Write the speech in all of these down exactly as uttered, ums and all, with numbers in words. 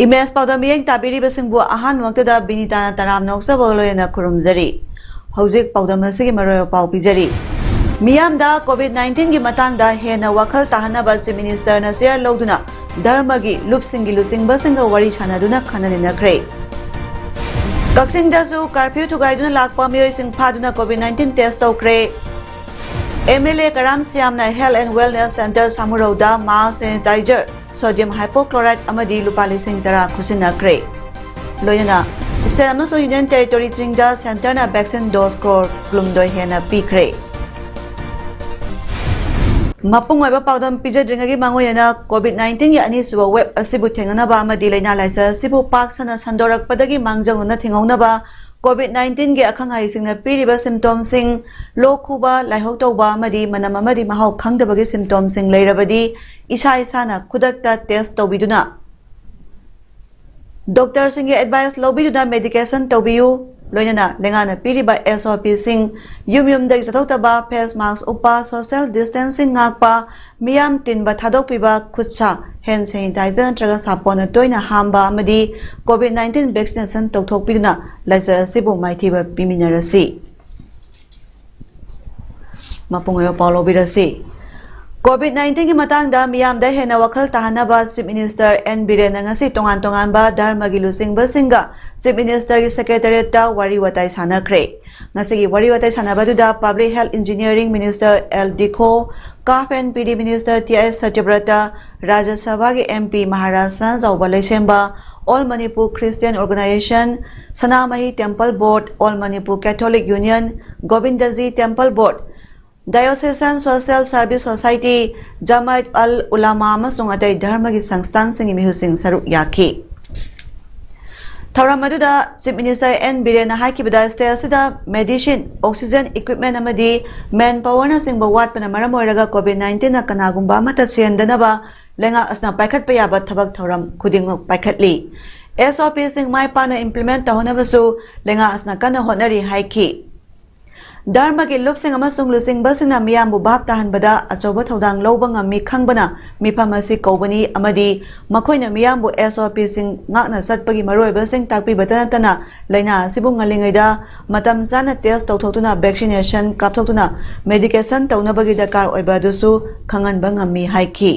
Image ꯄꯥꯎꯗꯝ ꯃꯤꯠꯌꯦꯡ ꯇꯥꯕꯤꯔꯤꯕꯁꯤꯡꯕꯨ ꯑꯍꯥꯟꯕꯃꯛꯇꯗ ꯕꯤꯅꯤꯇꯥꯅ ꯇꯔꯥꯝꯅ ꯑꯣꯛꯆꯕꯒ ꯂꯣꯏꯅꯅ ꯈꯨꯔꯨꯝꯖꯔꯤ꯫ ꯍꯧꯖꯤꯛ ꯄꯥꯎꯗꯝ ꯑꯁꯤꯒꯤ ꯃꯔꯣꯏ ꯄꯥꯎ ꯄꯤꯖꯔꯤ꯫ ꯃꯤꯌꯥꯝꯗ ꯀꯣꯚꯤꯗ ꯅꯥꯏꯟꯇꯤꯟꯒꯤ ꯃꯇꯥꯡꯗ ꯍꯦꯟꯅ ꯋꯥꯈꯜ ꯇꯥꯍꯟꯅꯕ ꯆꯤꯐ ꯃꯤꯅꯤꯁꯇꯔꯅ ꯆꯦꯌꯔ ꯂꯧꯗꯨꯅ ꯙꯔꯃꯒꯤ ꯂꯨꯞꯁꯤꯡꯒꯤ ꯂꯨꯆꯤꯡꯕꯁꯤꯡꯒ ꯋꯥꯔꯤ ꯁꯥꯟꯅꯗꯨꯅ ꯈꯟꯅ ꯅꯩꯅꯈ꯭ꯔꯦ꯫ ꯀꯛꯆꯤꯡꯗꯁꯨ ꯀꯥꯔꯐ꯭ꯌꯨ ꯊꯨꯒꯥꯏꯗꯨꯅ ꯂꯥꯛꯄ ꯃꯤꯑꯣꯏꯁꯤꯡ ꯐꯥꯗꯨꯅ ꯀꯣꯚꯤꯗ ꯅꯥꯏꯟꯇꯤꯟ ꯇꯦꯁ ꯇꯧꯈ꯭ꯔꯦ꯫ ꯑꯦꯝ ꯑꯦꯜ ꯑꯦ ꯀꯔꯥꯝ ꯁ꯭ꯌꯥꯝꯅ ꯍꯦꯜꯊ ꯑꯦꯟ ꯋꯦꯜꯅꯦꯁ ꯁꯦꯟꯇꯔ ꯁꯥꯃꯨꯔꯧꯗ ꯃꯥꯁ ꯁꯦꯅꯤꯇꯥꯏꯖꯔ, ꯁꯣꯗꯤꯌꯝ ꯍꯥꯏꯄꯣꯀ꯭ꯂꯣꯔꯥꯏꯗ ꯑꯃꯗꯤ ꯂꯨꯄꯥ ꯂꯤꯁꯤꯡ ꯇꯔꯥ ꯈꯨꯠꯁꯤꯟꯅꯈ꯭ꯔꯦ꯫ ꯂꯣꯏꯅꯅ ꯁ꯭ꯇꯦꯠ ꯑꯃꯁꯨꯡ ꯌꯨꯅꯤꯌꯟ ꯇꯦꯔꯤꯇꯣꯔꯤꯁꯤꯡꯗ ꯁꯦꯟꯇꯔꯅ ꯚꯦꯛꯁꯤꯟ ꯗꯣꯁ ꯀ꯭ꯔꯣꯔ ꯀꯨꯟꯍꯨꯝꯗꯣꯏ ꯍꯦꯟꯅ ꯄꯤꯈ꯭ꯔꯦ꯫ ꯃꯄꯨꯡ ꯑꯣꯏꯕ ꯄꯥꯎꯗꯝ ꯄꯤꯖꯗ꯭ꯔꯤꯉꯩꯒꯤ ꯃꯥꯡꯑꯣꯏꯅꯅ ꯀꯣꯚꯤꯗ ꯅꯥꯏꯟꯇꯤꯟꯒꯤ ꯑꯅꯤꯁꯨꯕ ꯋꯦꯕ ꯑꯁꯤꯕꯨ ꯊꯦꯡꯅꯅꯕ ꯑꯃꯗꯤ ꯂꯥꯏꯅꯥ ꯂꯥꯏꯆꯠ ꯑꯁꯤꯕꯨ ꯄꯥꯛ ꯁꯟꯅ ꯁꯟꯗꯣꯔꯛꯄꯗꯒꯤ ꯃꯥꯡꯖꯧꯅꯅ ꯊꯤꯡꯍꯧꯅꯕ ꯀꯣꯚꯤꯗ ꯅꯥꯏꯟꯇꯤꯟꯒꯤ ꯑꯈꯪ ꯑꯍꯩꯁꯤꯡꯅ ꯄꯤꯔꯤꯕ ꯁꯤꯝꯇꯣꯝꯁꯤꯡ, ꯂꯣꯛ ꯈꯨꯕ, ꯂꯥꯏꯍꯧ ꯇꯧꯕ ꯑꯃꯗꯤ ꯃꯅꯝ ꯑꯃꯗꯤ ꯃꯍꯥꯎ ꯈꯪꯗꯕꯒꯤ ꯁꯤꯝꯇꯣꯝꯁꯤꯡ ꯂꯩꯔꯕꯗꯤ ꯏꯁꯥ ꯏꯁꯥꯅ ꯈꯨꯗꯛꯇ ꯇꯦꯁ ꯇꯧꯕꯤꯗꯨꯅ ꯗꯣꯛꯇꯔꯁꯤꯡꯒꯤ ꯑꯦꯗꯚꯥꯏꯁ ꯂꯧꯕꯤꯗꯨꯅ ꯃꯦꯗꯤꯀꯦꯁꯟ ꯇꯧꯕꯤꯌꯨ꯫ ꯂꯣꯏꯅꯅ ꯂꯩꯉꯥꯛꯅ ꯄꯤꯔꯤꯕ ꯑꯦꯁ ꯑꯣ ꯄꯤꯁꯤꯡ, ꯌꯨꯝ ꯌꯨꯝꯗꯒꯤ ꯆꯠꯊꯣꯛꯇꯕ, ꯐꯦꯁ ꯃꯥꯁꯛ ꯎꯞꯄ, ꯁꯣꯁꯤꯌꯦꯜ ꯗꯤꯁꯇꯦꯟꯁꯤꯡ ꯉꯥꯛꯄ, ꯃꯤꯌꯥꯝ ꯇꯤꯟꯕ ꯊꯥꯗꯣꯛꯄꯤꯕ, ꯈꯨꯠ ꯁꯥ ꯍꯦꯟ ꯁꯦꯅꯤꯇꯥꯏꯖꯔ ꯅꯠꯇ꯭ꯔꯒ ꯁꯥꯄꯣꯟꯅ ꯇꯣꯏꯅ ꯍꯥꯝꯕ ꯑꯃꯗꯤ ꯀꯣꯚꯤꯗ ꯅꯥꯏꯟꯇꯤꯟ ꯚꯦꯛꯁꯤꯅꯦꯁꯟ ꯇꯧꯊꯣꯛꯄꯤꯗꯨꯅ ꯂꯥꯏꯆꯠ ꯑꯁꯤꯕꯨ ꯃꯥꯏꯊꯤꯕ ꯄꯤꯃꯤꯟꯅꯔꯁꯤ꯫ ꯃꯄꯨꯡ ꯑꯣꯏꯕ ꯄꯥꯎ ꯂꯧꯕꯤꯔꯁꯤ꯫ ꯀꯣꯚꯤꯗ ꯅꯥꯏꯟꯇꯤꯟꯒꯤ ꯃꯇꯥꯡꯗ ꯃꯤꯌꯥꯝꯗ ꯍꯦꯟꯅ ꯋꯥꯈꯜ ꯇꯥꯍꯟꯅꯕ ꯆꯤꯐ ꯃꯤꯅꯤꯁꯇꯔ ꯑꯦꯟ ꯕꯤꯔꯦꯟꯅ ꯉꯁꯤ ꯇꯣꯉꯥꯟ ꯇꯣꯉꯥꯟꯕ ꯙꯔꯃꯒꯤ ꯂꯨꯆꯤꯡꯕꯁꯤꯡꯒ ꯆꯤꯐ ꯃꯤꯅꯤꯁꯇꯔꯒꯤ ꯁꯦꯀ꯭ꯔꯦꯇꯔꯤꯌꯦꯠꯇ ꯋꯥꯔꯤ ꯋꯥꯇꯥꯏ ꯁꯥꯟꯅꯈ꯭ꯔꯦ꯫ ꯉꯁꯤꯒꯤ ꯋꯥꯔꯤ ꯋꯥꯇꯥꯏ ꯁꯥꯟꯅꯕꯗꯨꯗ public health engineering minister L Dikho, ꯀꯥꯐ N P D minister T I Satyabrata, Rajya ꯁꯚꯥꯒꯤ M P Maharaja Sanajaoba Leishemba, all Manipur Christian organisation, Sanamahi temple board, all Manipur Catholic union, Govindaji temple board, Diocesan Social Service Society, Jama'at al-Ulama ꯑꯃꯁꯨꯡ ꯑꯇꯩ ꯙꯔꯃꯒꯤ ꯁꯪꯁꯊꯥꯟꯁꯤꯡꯒꯤ ꯃꯤꯍꯨꯠꯁꯤꯡ ꯁꯔꯨꯛ ꯌꯥꯈꯤ꯫ ꯊꯧꯔꯝ ꯑꯗꯨꯗ Chief Minister ꯑꯦꯟ ꯕꯤꯔꯦꯟꯅ ꯍꯥꯏꯈꯤꯕꯗ, state ꯑꯁꯤꯗ medicine, oxygen equipment ꯑꯃꯗꯤ manpowerꯅꯆꯤꯡꯕ ꯋꯥꯠꯄꯅ ꯃꯔꯝ ꯑꯣꯏꯔꯒ COVID nineteenꯅ ꯀꯅꯥꯒꯨꯝꯕ ꯑꯃꯠꯇ ꯁꯤꯍꯟꯗꯅꯕ ꯂꯩꯉꯥꯛ ꯑꯁꯤꯅ ꯄꯥꯏꯈꯠꯄ ꯌꯥꯕ ꯊꯕꯛ ꯊꯧꯔꯝ ꯈꯨꯗꯤꯡꯃꯛ ꯄꯥꯏꯈꯠꯂꯤ꯫ SOPꯁꯤꯡ ꯃꯥꯏ ꯄꯥꯛꯅ implement ꯇꯧꯍꯟꯅꯕꯁꯨ ꯂꯩꯉꯥꯛ ꯑꯁꯤꯅ ꯀꯟꯅ ꯍꯣꯠꯅꯔꯤ ꯍꯥꯏꯈꯤ꯫ ꯙꯔꯃꯒꯤ ꯂꯨꯞꯁꯤꯡ ꯑꯃꯁꯨꯡ ꯂꯨꯆꯤꯡꯕꯁꯤꯡꯅ ꯃꯤꯌꯥꯝꯕꯨ ꯚꯥꯞ ꯇꯥꯍꯟꯕꯗ ꯑꯆꯧꯕ ꯊꯧꯗꯥꯡ ꯂꯧꯕ ꯉꯝꯃꯤ ꯈꯪꯕꯅ ꯃꯤꯐꯝ ꯑꯁꯤ ꯀꯧꯕꯅꯤ ꯑꯃꯗꯤ ꯃꯈꯣꯏꯅ ꯃꯤꯌꯥꯝꯕꯨ SOPꯁꯤꯡ ꯉꯥꯛꯅ ꯆꯠꯄꯒꯤ ꯃꯔꯨꯑꯣꯏꯕꯁꯤꯡ ꯇꯥꯛꯄꯤꯕꯇ ꯅꯠꯇꯅ ꯂꯥꯏꯅꯥ ꯑꯁꯤꯕꯨ ꯉꯜꯂꯤꯉꯩꯗ ꯃꯇꯝ ꯆꯥꯅ test ꯇꯧꯊꯣꯛꯇꯨꯅ, vaccination ꯀꯥꯞꯊꯣꯛꯇꯨꯅ, medication ꯇꯧꯅꯕꯒꯤ ꯗꯔꯀꯥꯔ ꯑꯣꯏꯕ ꯑꯗꯨꯁꯨ ꯈꯪꯍꯟꯕ ꯉꯝꯃꯤ ꯍꯥꯏꯈꯤ꯫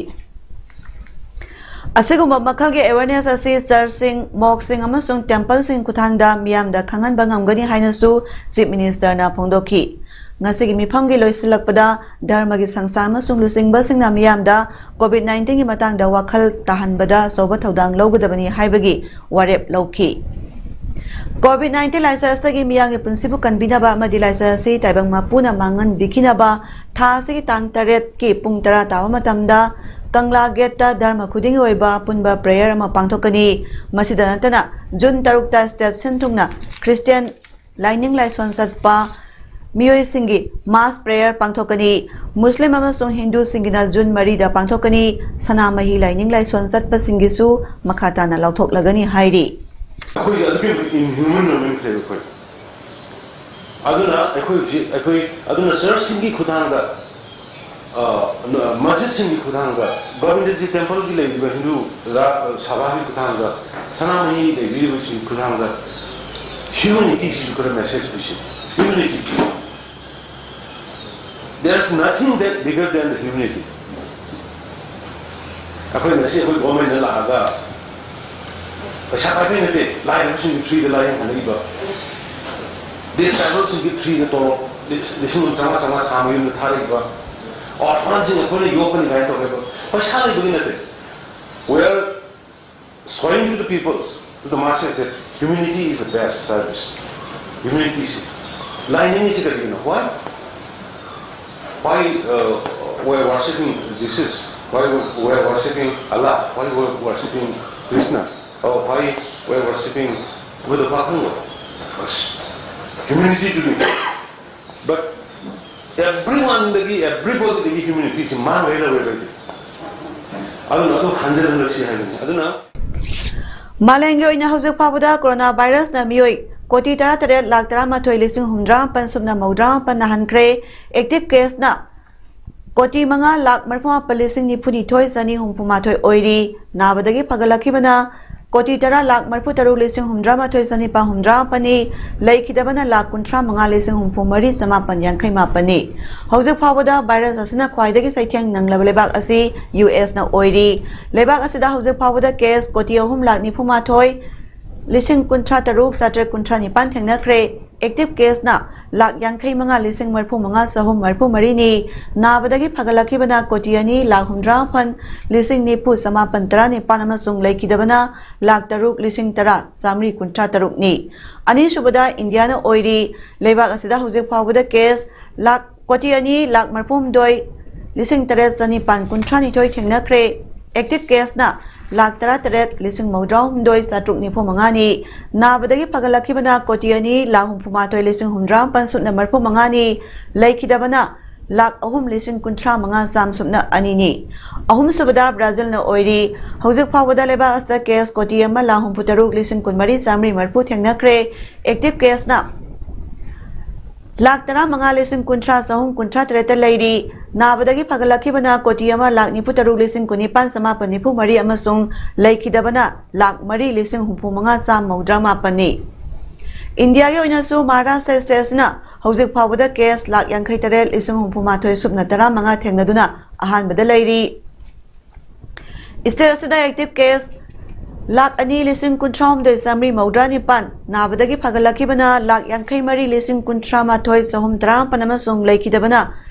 ꯑꯁꯤꯒꯨꯝꯕ ꯃꯈꯜꯒꯤ awareness ꯑꯁꯤ churchꯁꯤꯡ, mosqueꯁꯤꯡ ꯑꯃꯁꯨꯡ templeꯁꯤꯡ ꯈꯨꯠꯊꯥꯡꯗ ꯃꯤꯌꯥꯝꯗ ꯈꯪꯍꯟꯕ ꯉꯝꯒꯅꯤ ꯍꯥꯏꯅꯁꯨ Chief Ministerꯅ ꯐꯣꯡꯗꯣꯛꯈꯤ꯫ ꯉꯁꯤꯒꯤ ꯃꯤꯐꯝꯒꯤ ꯂꯣꯏꯁꯤꯜꯂꯛꯄꯗ ꯙꯔꯃꯒꯤ ꯁꯪꯁꯊꯥꯟ ꯑꯃꯁꯨꯡ ꯂꯨꯆꯤꯡꯕꯁꯤꯡꯅ ꯃꯤꯌꯥꯝꯗ COVID nineteenꯒꯤ ꯃꯇꯥꯡꯗ ꯋꯥꯈꯜ ꯇꯥꯍꯟꯕꯗ ꯑꯆꯧꯕ ꯊꯧꯗꯥꯡ ꯂꯧꯒꯗꯕꯅꯤ ꯍꯥꯏꯕꯒꯤ ꯋꯥꯔꯦꯞ ꯂꯧꯈꯤ꯫ COVID nineteen ꯂꯥꯏꯆꯠ ꯑꯁꯤꯗꯒꯤ ꯃꯤꯌꯥꯝꯒꯤ ꯄꯨꯟꯁꯤꯕꯨ ꯀꯟꯕꯤꯅꯕ ꯑꯃꯗꯤ ꯂꯥꯏꯆꯠ ꯑꯁꯤ ꯇꯥꯏꯕꯪ ꯃꯄꯨꯅ ꯃꯥꯡꯍꯟꯕꯤꯈꯤꯅꯕ ꯊꯥ ꯑꯁꯤꯒꯤ ꯇꯥꯡ ꯇꯔꯦꯠꯀꯤ ꯄꯨꯡ ꯇꯔꯥ ꯇꯥꯕ ꯃꯇꯝꯗ ꯀꯪꯂꯥ ꯒꯦꯠꯇ ꯙꯔꯃ ꯈꯨꯗꯤꯡꯒꯤ ꯑꯣꯏꯕ ꯑꯄꯨꯟꯕ prayer ꯑꯃ ꯄꯥꯡꯊꯣꯛꯀꯅꯤ꯫ ꯃꯁꯤꯗ ꯅꯠꯇꯅ ꯖꯨꯟ ꯇꯔꯨꯛꯇ state ꯁꯤꯟ ꯊꯨꯡꯅ Christian ꯂꯥꯏꯅꯤꯡ ꯂꯥꯏꯁꯣꯟ ꯆꯠꯄ ꯃꯤꯑꯣꯏꯁꯤꯡꯒꯤ mass prayer ꯄꯥꯡꯊꯣꯛꯀꯅꯤ꯫ ꯃꯨꯁꯂꯤꯝ ꯑꯃꯁꯨꯡ ꯍꯤꯟꯗꯨꯁꯤꯡꯒꯤꯅ ꯖꯨꯟ ꯃꯔꯤꯗ ꯄꯥꯡꯊꯣꯛꯀꯅꯤ꯫ ꯁꯅꯥꯃꯍꯤ ꯂꯥꯏꯅꯤꯡ ꯂꯥꯏꯁꯣꯟ ꯆꯠꯄꯁꯤꯡꯒꯤꯁꯨ ꯃꯈꯥ ꯇꯥꯅ ꯂꯥꯎꯊꯣꯛꯂꯒꯅꯤ ꯍꯥꯏꯔꯤ꯫ ꯑꯩꯈꯣꯏꯒꯤ ꯑꯗꯨꯛꯀꯤ ꯃꯇꯤꯛ inhuman ꯑꯣꯏꯈ꯭ꯔꯦꯕ ꯑꯩꯈꯣꯏ꯫ ꯑꯗꯨꯅ ꯑꯩꯈꯣꯏ ꯍꯧꯖꯤꯛ, ꯑꯩꯈꯣꯏ, ꯑꯗꯨꯅ churchꯁꯤꯡꯒꯤ ꯈꯨꯠꯊꯥꯡꯗ, ꯑ, ꯃꯁꯖꯤꯗꯁꯤꯡꯒꯤ ꯈꯨꯠꯊꯥꯡꯗ, ꯒꯣꯕꯤꯟꯗꯖꯤ templeꯒꯤ ꯂꯩꯔꯤꯕ ꯍꯤꯟꯗꯨ ꯔꯥ-, ꯁꯚꯥꯒꯤ ꯈꯨꯠꯊꯥꯡꯗ, ꯁꯅꯥꯃꯍꯤ ꯂꯩꯕꯤꯔꯤꯕꯁꯤꯡꯒꯤ ꯈꯨꯠꯊꯥꯡꯗ humanityꯁꯤꯁꯨ ꯈꯔ message ꯄꯤꯁꯤ꯫ Humanity꯫ There's nothing that bigger than the humanity. ꯑꯩꯈꯣꯏ ꯉꯁꯤ ꯑꯩꯈꯣꯏ governmentꯅ ꯂꯥꯛꯑꯒ ꯄꯩꯁꯥ ꯄꯥꯏꯕꯩ ꯅꯠꯇꯦ, ꯂꯥꯏꯔꯕꯁꯤꯡꯒꯤ freeꯗ ꯂꯥꯏꯌꯦꯡꯍꯜꯂꯛꯏꯕ, disabled ꯁꯤꯡꯒꯤ freeꯗ ꯇꯣꯂꯣꯞ ꯂꯤꯁꯤꯡ ꯑꯃ ꯆꯥꯝꯃꯉꯥ ꯆꯥꯝꯃꯉꯥ ꯊꯥ ꯑꯃ ꯌꯨꯝꯗ ꯊꯥꯔꯛꯏꯕ, orphan ꯁꯤꯡ ꯑꯩꯈꯣꯏꯅ ꯌꯣꯛꯀꯅꯤ ꯀꯥꯏꯅ ꯇꯧꯔꯦꯕ꯫ ꯄꯩꯁꯥ ꯂꯩꯕꯒꯤ ꯅꯠꯇꯦ꯫ We are showing to the people, to the masses that humanity is the best service. Humanityꯁꯤ, ꯂꯥꯏꯅꯤꯡ ꯑꯁꯤ ꯀꯔꯤꯒꯤꯅꯣ? Why? Why uh, we're worshipping Jesus? Why we're worshipping Allah? Why we're worshipping Krishna? Or why we're worshipping Buddha? Humanity to me. But everyone, everybody, humanity is man. ꯑꯗꯨꯅ ꯑꯗꯨ ꯍꯟꯖꯤꯜꯍꯜꯂꯁꯤ ꯍꯥꯏꯕꯅꯤ꯫ ꯑꯗꯨꯅ ꯃꯥꯂꯦꯝꯒꯤ ꯑꯣꯏꯅ ꯍꯧꯖꯤꯛ ꯐꯥꯎꯕꯗ ꯀꯣꯔꯣꯅꯥ ꯚꯥꯏꯔꯁꯅ ꯃꯤꯑꯣꯏ ꯀꯣꯇꯤ ꯇꯔꯥꯇꯔꯦꯠ ꯂꯥꯈ ꯇꯔꯥꯃꯥꯊꯣꯏ ꯂꯤꯁꯤꯡ ꯍꯨꯝꯗ꯭ꯔꯥ ꯃꯥꯄꯟ ꯁꯨꯞꯅ ꯃꯧꯗ꯭ꯔꯥ ꯃꯥꯄꯟ ꯅꯥꯍꯟꯈ꯭ꯔꯦ꯫ ꯑꯦꯛꯇꯤꯚ ꯀꯦꯁꯅ ꯀꯣꯇꯤ ꯃꯉꯥ ꯂꯥꯈ ꯃꯔꯤꯐꯨ ꯃꯥꯄꯟ ꯂꯤꯁꯤꯡ ꯅꯤꯐꯨ ꯅꯤꯊꯣꯏ ꯆꯅꯤ ꯍꯨꯝꯐꯨ ꯃꯥꯊꯣꯏ ꯑꯣꯏꯔꯤ꯫ ꯅꯥꯕꯗꯒꯤ ꯐꯒꯠꯂꯛꯈꯤꯕꯅ ꯀꯣꯇꯤ ꯇꯔꯥ ꯂꯥꯈ ꯃꯔꯤꯐꯨ ꯇꯔꯨꯛ ꯂꯤꯁꯤꯡ ꯍꯨꯝꯗ꯭ꯔꯥ ꯃꯥꯊꯣꯏ ꯆꯅꯤꯄꯥꯟ ꯍꯨꯝꯗ꯭ꯔꯥ ꯃꯥꯄꯟꯅꯤ꯫ ꯂꯩꯈꯤꯗꯕꯅ ꯂꯥꯈ ꯀꯨꯟꯊ꯭ꯔꯥ ꯃꯉꯥ ꯂꯤꯁꯤꯡ ꯍꯨꯝꯐꯨ ꯃꯔꯤ ꯆꯃꯥꯄꯟ ꯌꯥꯡꯈꯩ ꯃꯥꯄꯟꯅꯤ꯫ ꯍꯧꯖꯤꯛ ꯐꯥꯎꯕꯗ ꯚꯥꯏꯔꯁ ꯑꯁꯤꯅ ꯈ꯭ꯋꯥꯏꯗꯒꯤ ꯆꯩꯊꯦꯡ ꯅꯪꯂꯕ ꯂꯩꯕꯥꯛ ꯑꯁꯤ ꯌꯨ ꯑꯦꯁꯅ ꯑꯣꯏꯔꯤ꯫ ꯂꯩꯕꯥꯛ ꯑꯁꯤꯗ ꯍꯧꯖꯤꯛ ꯐꯥꯎꯕꯗ ꯀꯦꯁ ꯀꯣꯇꯤ ꯑꯍꯨꯝ ꯂꯥꯈ ꯅꯤꯐꯨ ꯃꯥꯊꯣꯏ ꯂꯤꯁꯤꯡ ꯀꯨꯟꯊ꯭ꯔꯥ ꯇꯔꯨꯛ ꯆꯥꯇ꯭ꯔꯦꯠ ꯀꯨꯟꯊ꯭ꯔꯥ ꯅꯤꯄꯥꯟ ꯊꯦꯡꯅꯈ꯭ꯔꯦ꯫ ꯑꯦꯛꯇꯤꯚ ꯀꯦꯁꯅ ꯂꯥꯈ ꯌꯥꯡꯈꯩ ꯃꯉꯥ ꯂꯤꯁꯤꯡ ꯃꯔꯤꯐꯨ ꯃꯉꯥ ꯆꯍꯨꯝ ꯃꯔꯤꯐꯨ ꯃꯔꯤꯅꯤ꯫ ꯅꯥꯕꯗꯒꯤ ꯐꯒꯠꯂꯛꯈꯤꯕꯅ ꯀꯣꯇꯤ ꯑꯅꯤ ꯂꯥꯈ ꯍꯨꯝꯗ꯭ꯔꯥ ꯃꯥꯄꯟ ꯂꯤꯁꯤꯡ ꯅꯤꯐꯨ ꯆꯃꯥꯄꯟ ꯇꯔꯥ ꯅꯤꯄꯥꯟ ꯑꯃꯁꯨꯡ ꯂꯩꯈꯤꯗꯕꯅ ꯂꯥꯈ ꯇꯔꯨꯛ ꯂꯤꯁꯤꯡ ꯇꯔꯥ ꯆꯥꯃꯔꯤ ꯀꯨꯟꯊ꯭ꯔꯥ ꯇꯔꯨꯛꯅꯤ꯫ ꯑꯅꯤꯁꯨꯕꯗ ꯏꯟꯗꯤꯌꯥꯅ ꯑꯣꯏꯔꯤ꯫ ꯂꯩꯕꯥꯛ ꯑꯁꯤꯗ ꯍꯧꯖꯤꯛ ꯐꯥꯎꯕꯗ ꯀꯦꯁ ꯂꯥꯈ ꯀꯣꯇꯤ ꯑꯅꯤ ꯂꯥꯈ ꯃꯔꯤꯐꯨ ꯍꯨꯝꯗꯣꯏ ꯂꯤꯁꯤꯡ ꯇꯔꯦꯠ ꯆꯅꯤꯄꯥꯟ ꯀꯨꯟꯊ꯭ꯔꯥ ꯅꯤꯊꯣꯏ ꯊꯦꯡꯅꯈ꯭ꯔꯦ꯫ ꯑꯦꯛꯇꯤꯚ ꯀꯦꯁꯅ ꯂꯥꯈ ꯇꯔꯥꯇꯔꯦꯠ ꯂꯤꯁꯤꯡ ꯃꯧꯗ꯭ꯔꯥ ꯍꯨꯝꯗꯣꯏ ꯆꯥꯇ꯭ꯔꯨꯛ ꯅꯤꯐꯨ ꯃꯉꯥꯅꯤ꯫ ꯅꯥꯕꯗꯒꯤ ꯐꯒꯠꯂꯛꯈꯤꯕꯅ ꯀꯣꯇꯤ ꯑꯅꯤ ꯂꯥꯈ ꯍꯨꯝꯐꯨ ꯃꯥꯊꯣꯏ ꯂꯤꯁꯤꯡ ꯍꯨꯝꯗ꯭ꯔꯥ ꯃꯥꯄꯟ ꯁꯨꯞꯅ ꯃꯔꯤꯐꯨ ꯃꯉꯥꯅꯤ꯫ ꯂꯩꯈꯤꯗꯕꯅ ꯂꯥꯈ ꯑꯍꯨꯝ ꯂꯤꯁꯤꯡ ꯀꯨꯟꯊ꯭ꯔꯥ ꯃꯉꯥ ꯆꯥꯝ ꯁꯨꯞꯅ ꯑꯅꯤꯅꯤ꯫ ꯑꯍꯨꯝꯁꯨꯕꯗ ꯕ꯭ꯔꯥꯖꯤꯜꯅ ꯑꯣꯏꯔꯤ꯫ ꯍꯧꯖꯤꯛ ꯐꯥꯎꯕꯗ ꯂꯩꯕꯥꯛ ꯑꯁꯤꯗ ꯀꯦꯁ ꯀꯣꯇꯤ ꯑꯃ ꯂꯥꯈ ꯍꯨꯝꯐꯨ ꯇꯔꯨꯛ ꯂꯤꯁꯤꯡ ꯀꯨꯟꯃꯔꯤ ꯆꯥꯃꯔꯤ ꯃꯔꯤꯐꯨ ꯊꯦꯡꯅꯈ꯭ꯔꯦ꯫ ꯑꯦꯛꯇꯤꯚ ꯀꯦꯁꯅ ꯂꯥꯈ ꯇꯔꯥꯃꯉꯥ ꯂꯤꯁꯤꯡ ꯀꯨꯟꯊ꯭ꯔꯥ ꯆꯍꯨꯝ ꯀꯨꯟꯊ꯭ꯔꯥ ꯇꯔꯦꯠꯇ ꯂꯩꯔꯤ꯫ ꯅꯥꯕꯗꯒꯤ ꯐꯒꯠꯂꯛꯈꯤꯕꯅ ꯀꯣꯇꯤ ꯑꯃ ꯂꯥꯈ ꯅꯤꯐꯨ ꯇꯔꯨꯛ ꯂꯤꯁꯤꯡ ꯀꯨꯟꯅꯤꯄꯥꯟ ꯆꯃꯥꯄꯟ ꯅꯤꯐꯨ ꯃꯔꯤ ꯑꯃꯁꯨꯡ ꯂꯩꯈꯤꯗꯕꯅ ꯂꯥꯈ ꯃꯔꯤ ꯂꯤꯁꯤꯡ ꯍꯨꯝꯐꯨ ꯃꯉꯥ ꯆꯥꯝ ꯃꯧꯗ꯭ꯔꯥ ꯃꯥꯄꯟꯅꯤ꯫ ꯏꯟꯗꯤꯌꯥꯒꯤ ꯑꯣꯏꯅꯁꯨ ꯃꯍꯥꯔꯥꯁꯇ꯭ꯔ ꯁ꯭ꯇꯦꯠ ꯑꯁꯤꯅ ꯍꯧꯖꯤꯛ ꯐꯥꯎꯕꯗ ꯀꯦꯁ ꯂꯥꯈ ꯌꯥꯡꯈꯩ ꯇꯔꯦꯠ ꯂꯤꯁꯤꯡ ꯍꯨꯝꯐꯨ ꯃꯥꯊꯣꯏ ꯁꯨꯞꯅ ꯇꯔꯥ ꯃꯉꯥ ꯊꯦꯡꯅꯗꯨꯅ ꯑꯍꯥꯟꯕꯗ ꯂꯩꯔꯤ꯫ ꯁ꯭ꯇꯦꯠ ꯑꯁꯤꯗ ꯑꯦꯛꯇꯤꯚ ꯀꯦꯁ ꯂꯥꯈ ꯑꯅꯤ ꯂꯤꯁꯤꯡ ꯀꯨꯟꯊ꯭ꯔꯥ ꯍꯨꯝꯗꯣꯏ ꯆꯥꯃꯔꯤ ꯃꯧꯗ꯭ꯔꯥ ꯅꯤꯄꯥꯟ, ꯅꯥꯕꯗꯒꯤ ꯐꯒꯠꯂꯛꯈꯤꯕꯅ ꯂꯥꯈ ꯌꯥꯡꯈꯩ ꯃꯔꯤ ꯂꯤꯁꯤꯡ ꯀꯨꯟꯊ꯭ꯔꯥ ꯃꯥꯊꯣꯏ ꯆꯍꯨꯝ ꯇꯔꯥ ꯃꯥꯄꯟ ꯑꯃꯁꯨꯡ ꯂꯩꯈꯤꯗꯕꯅ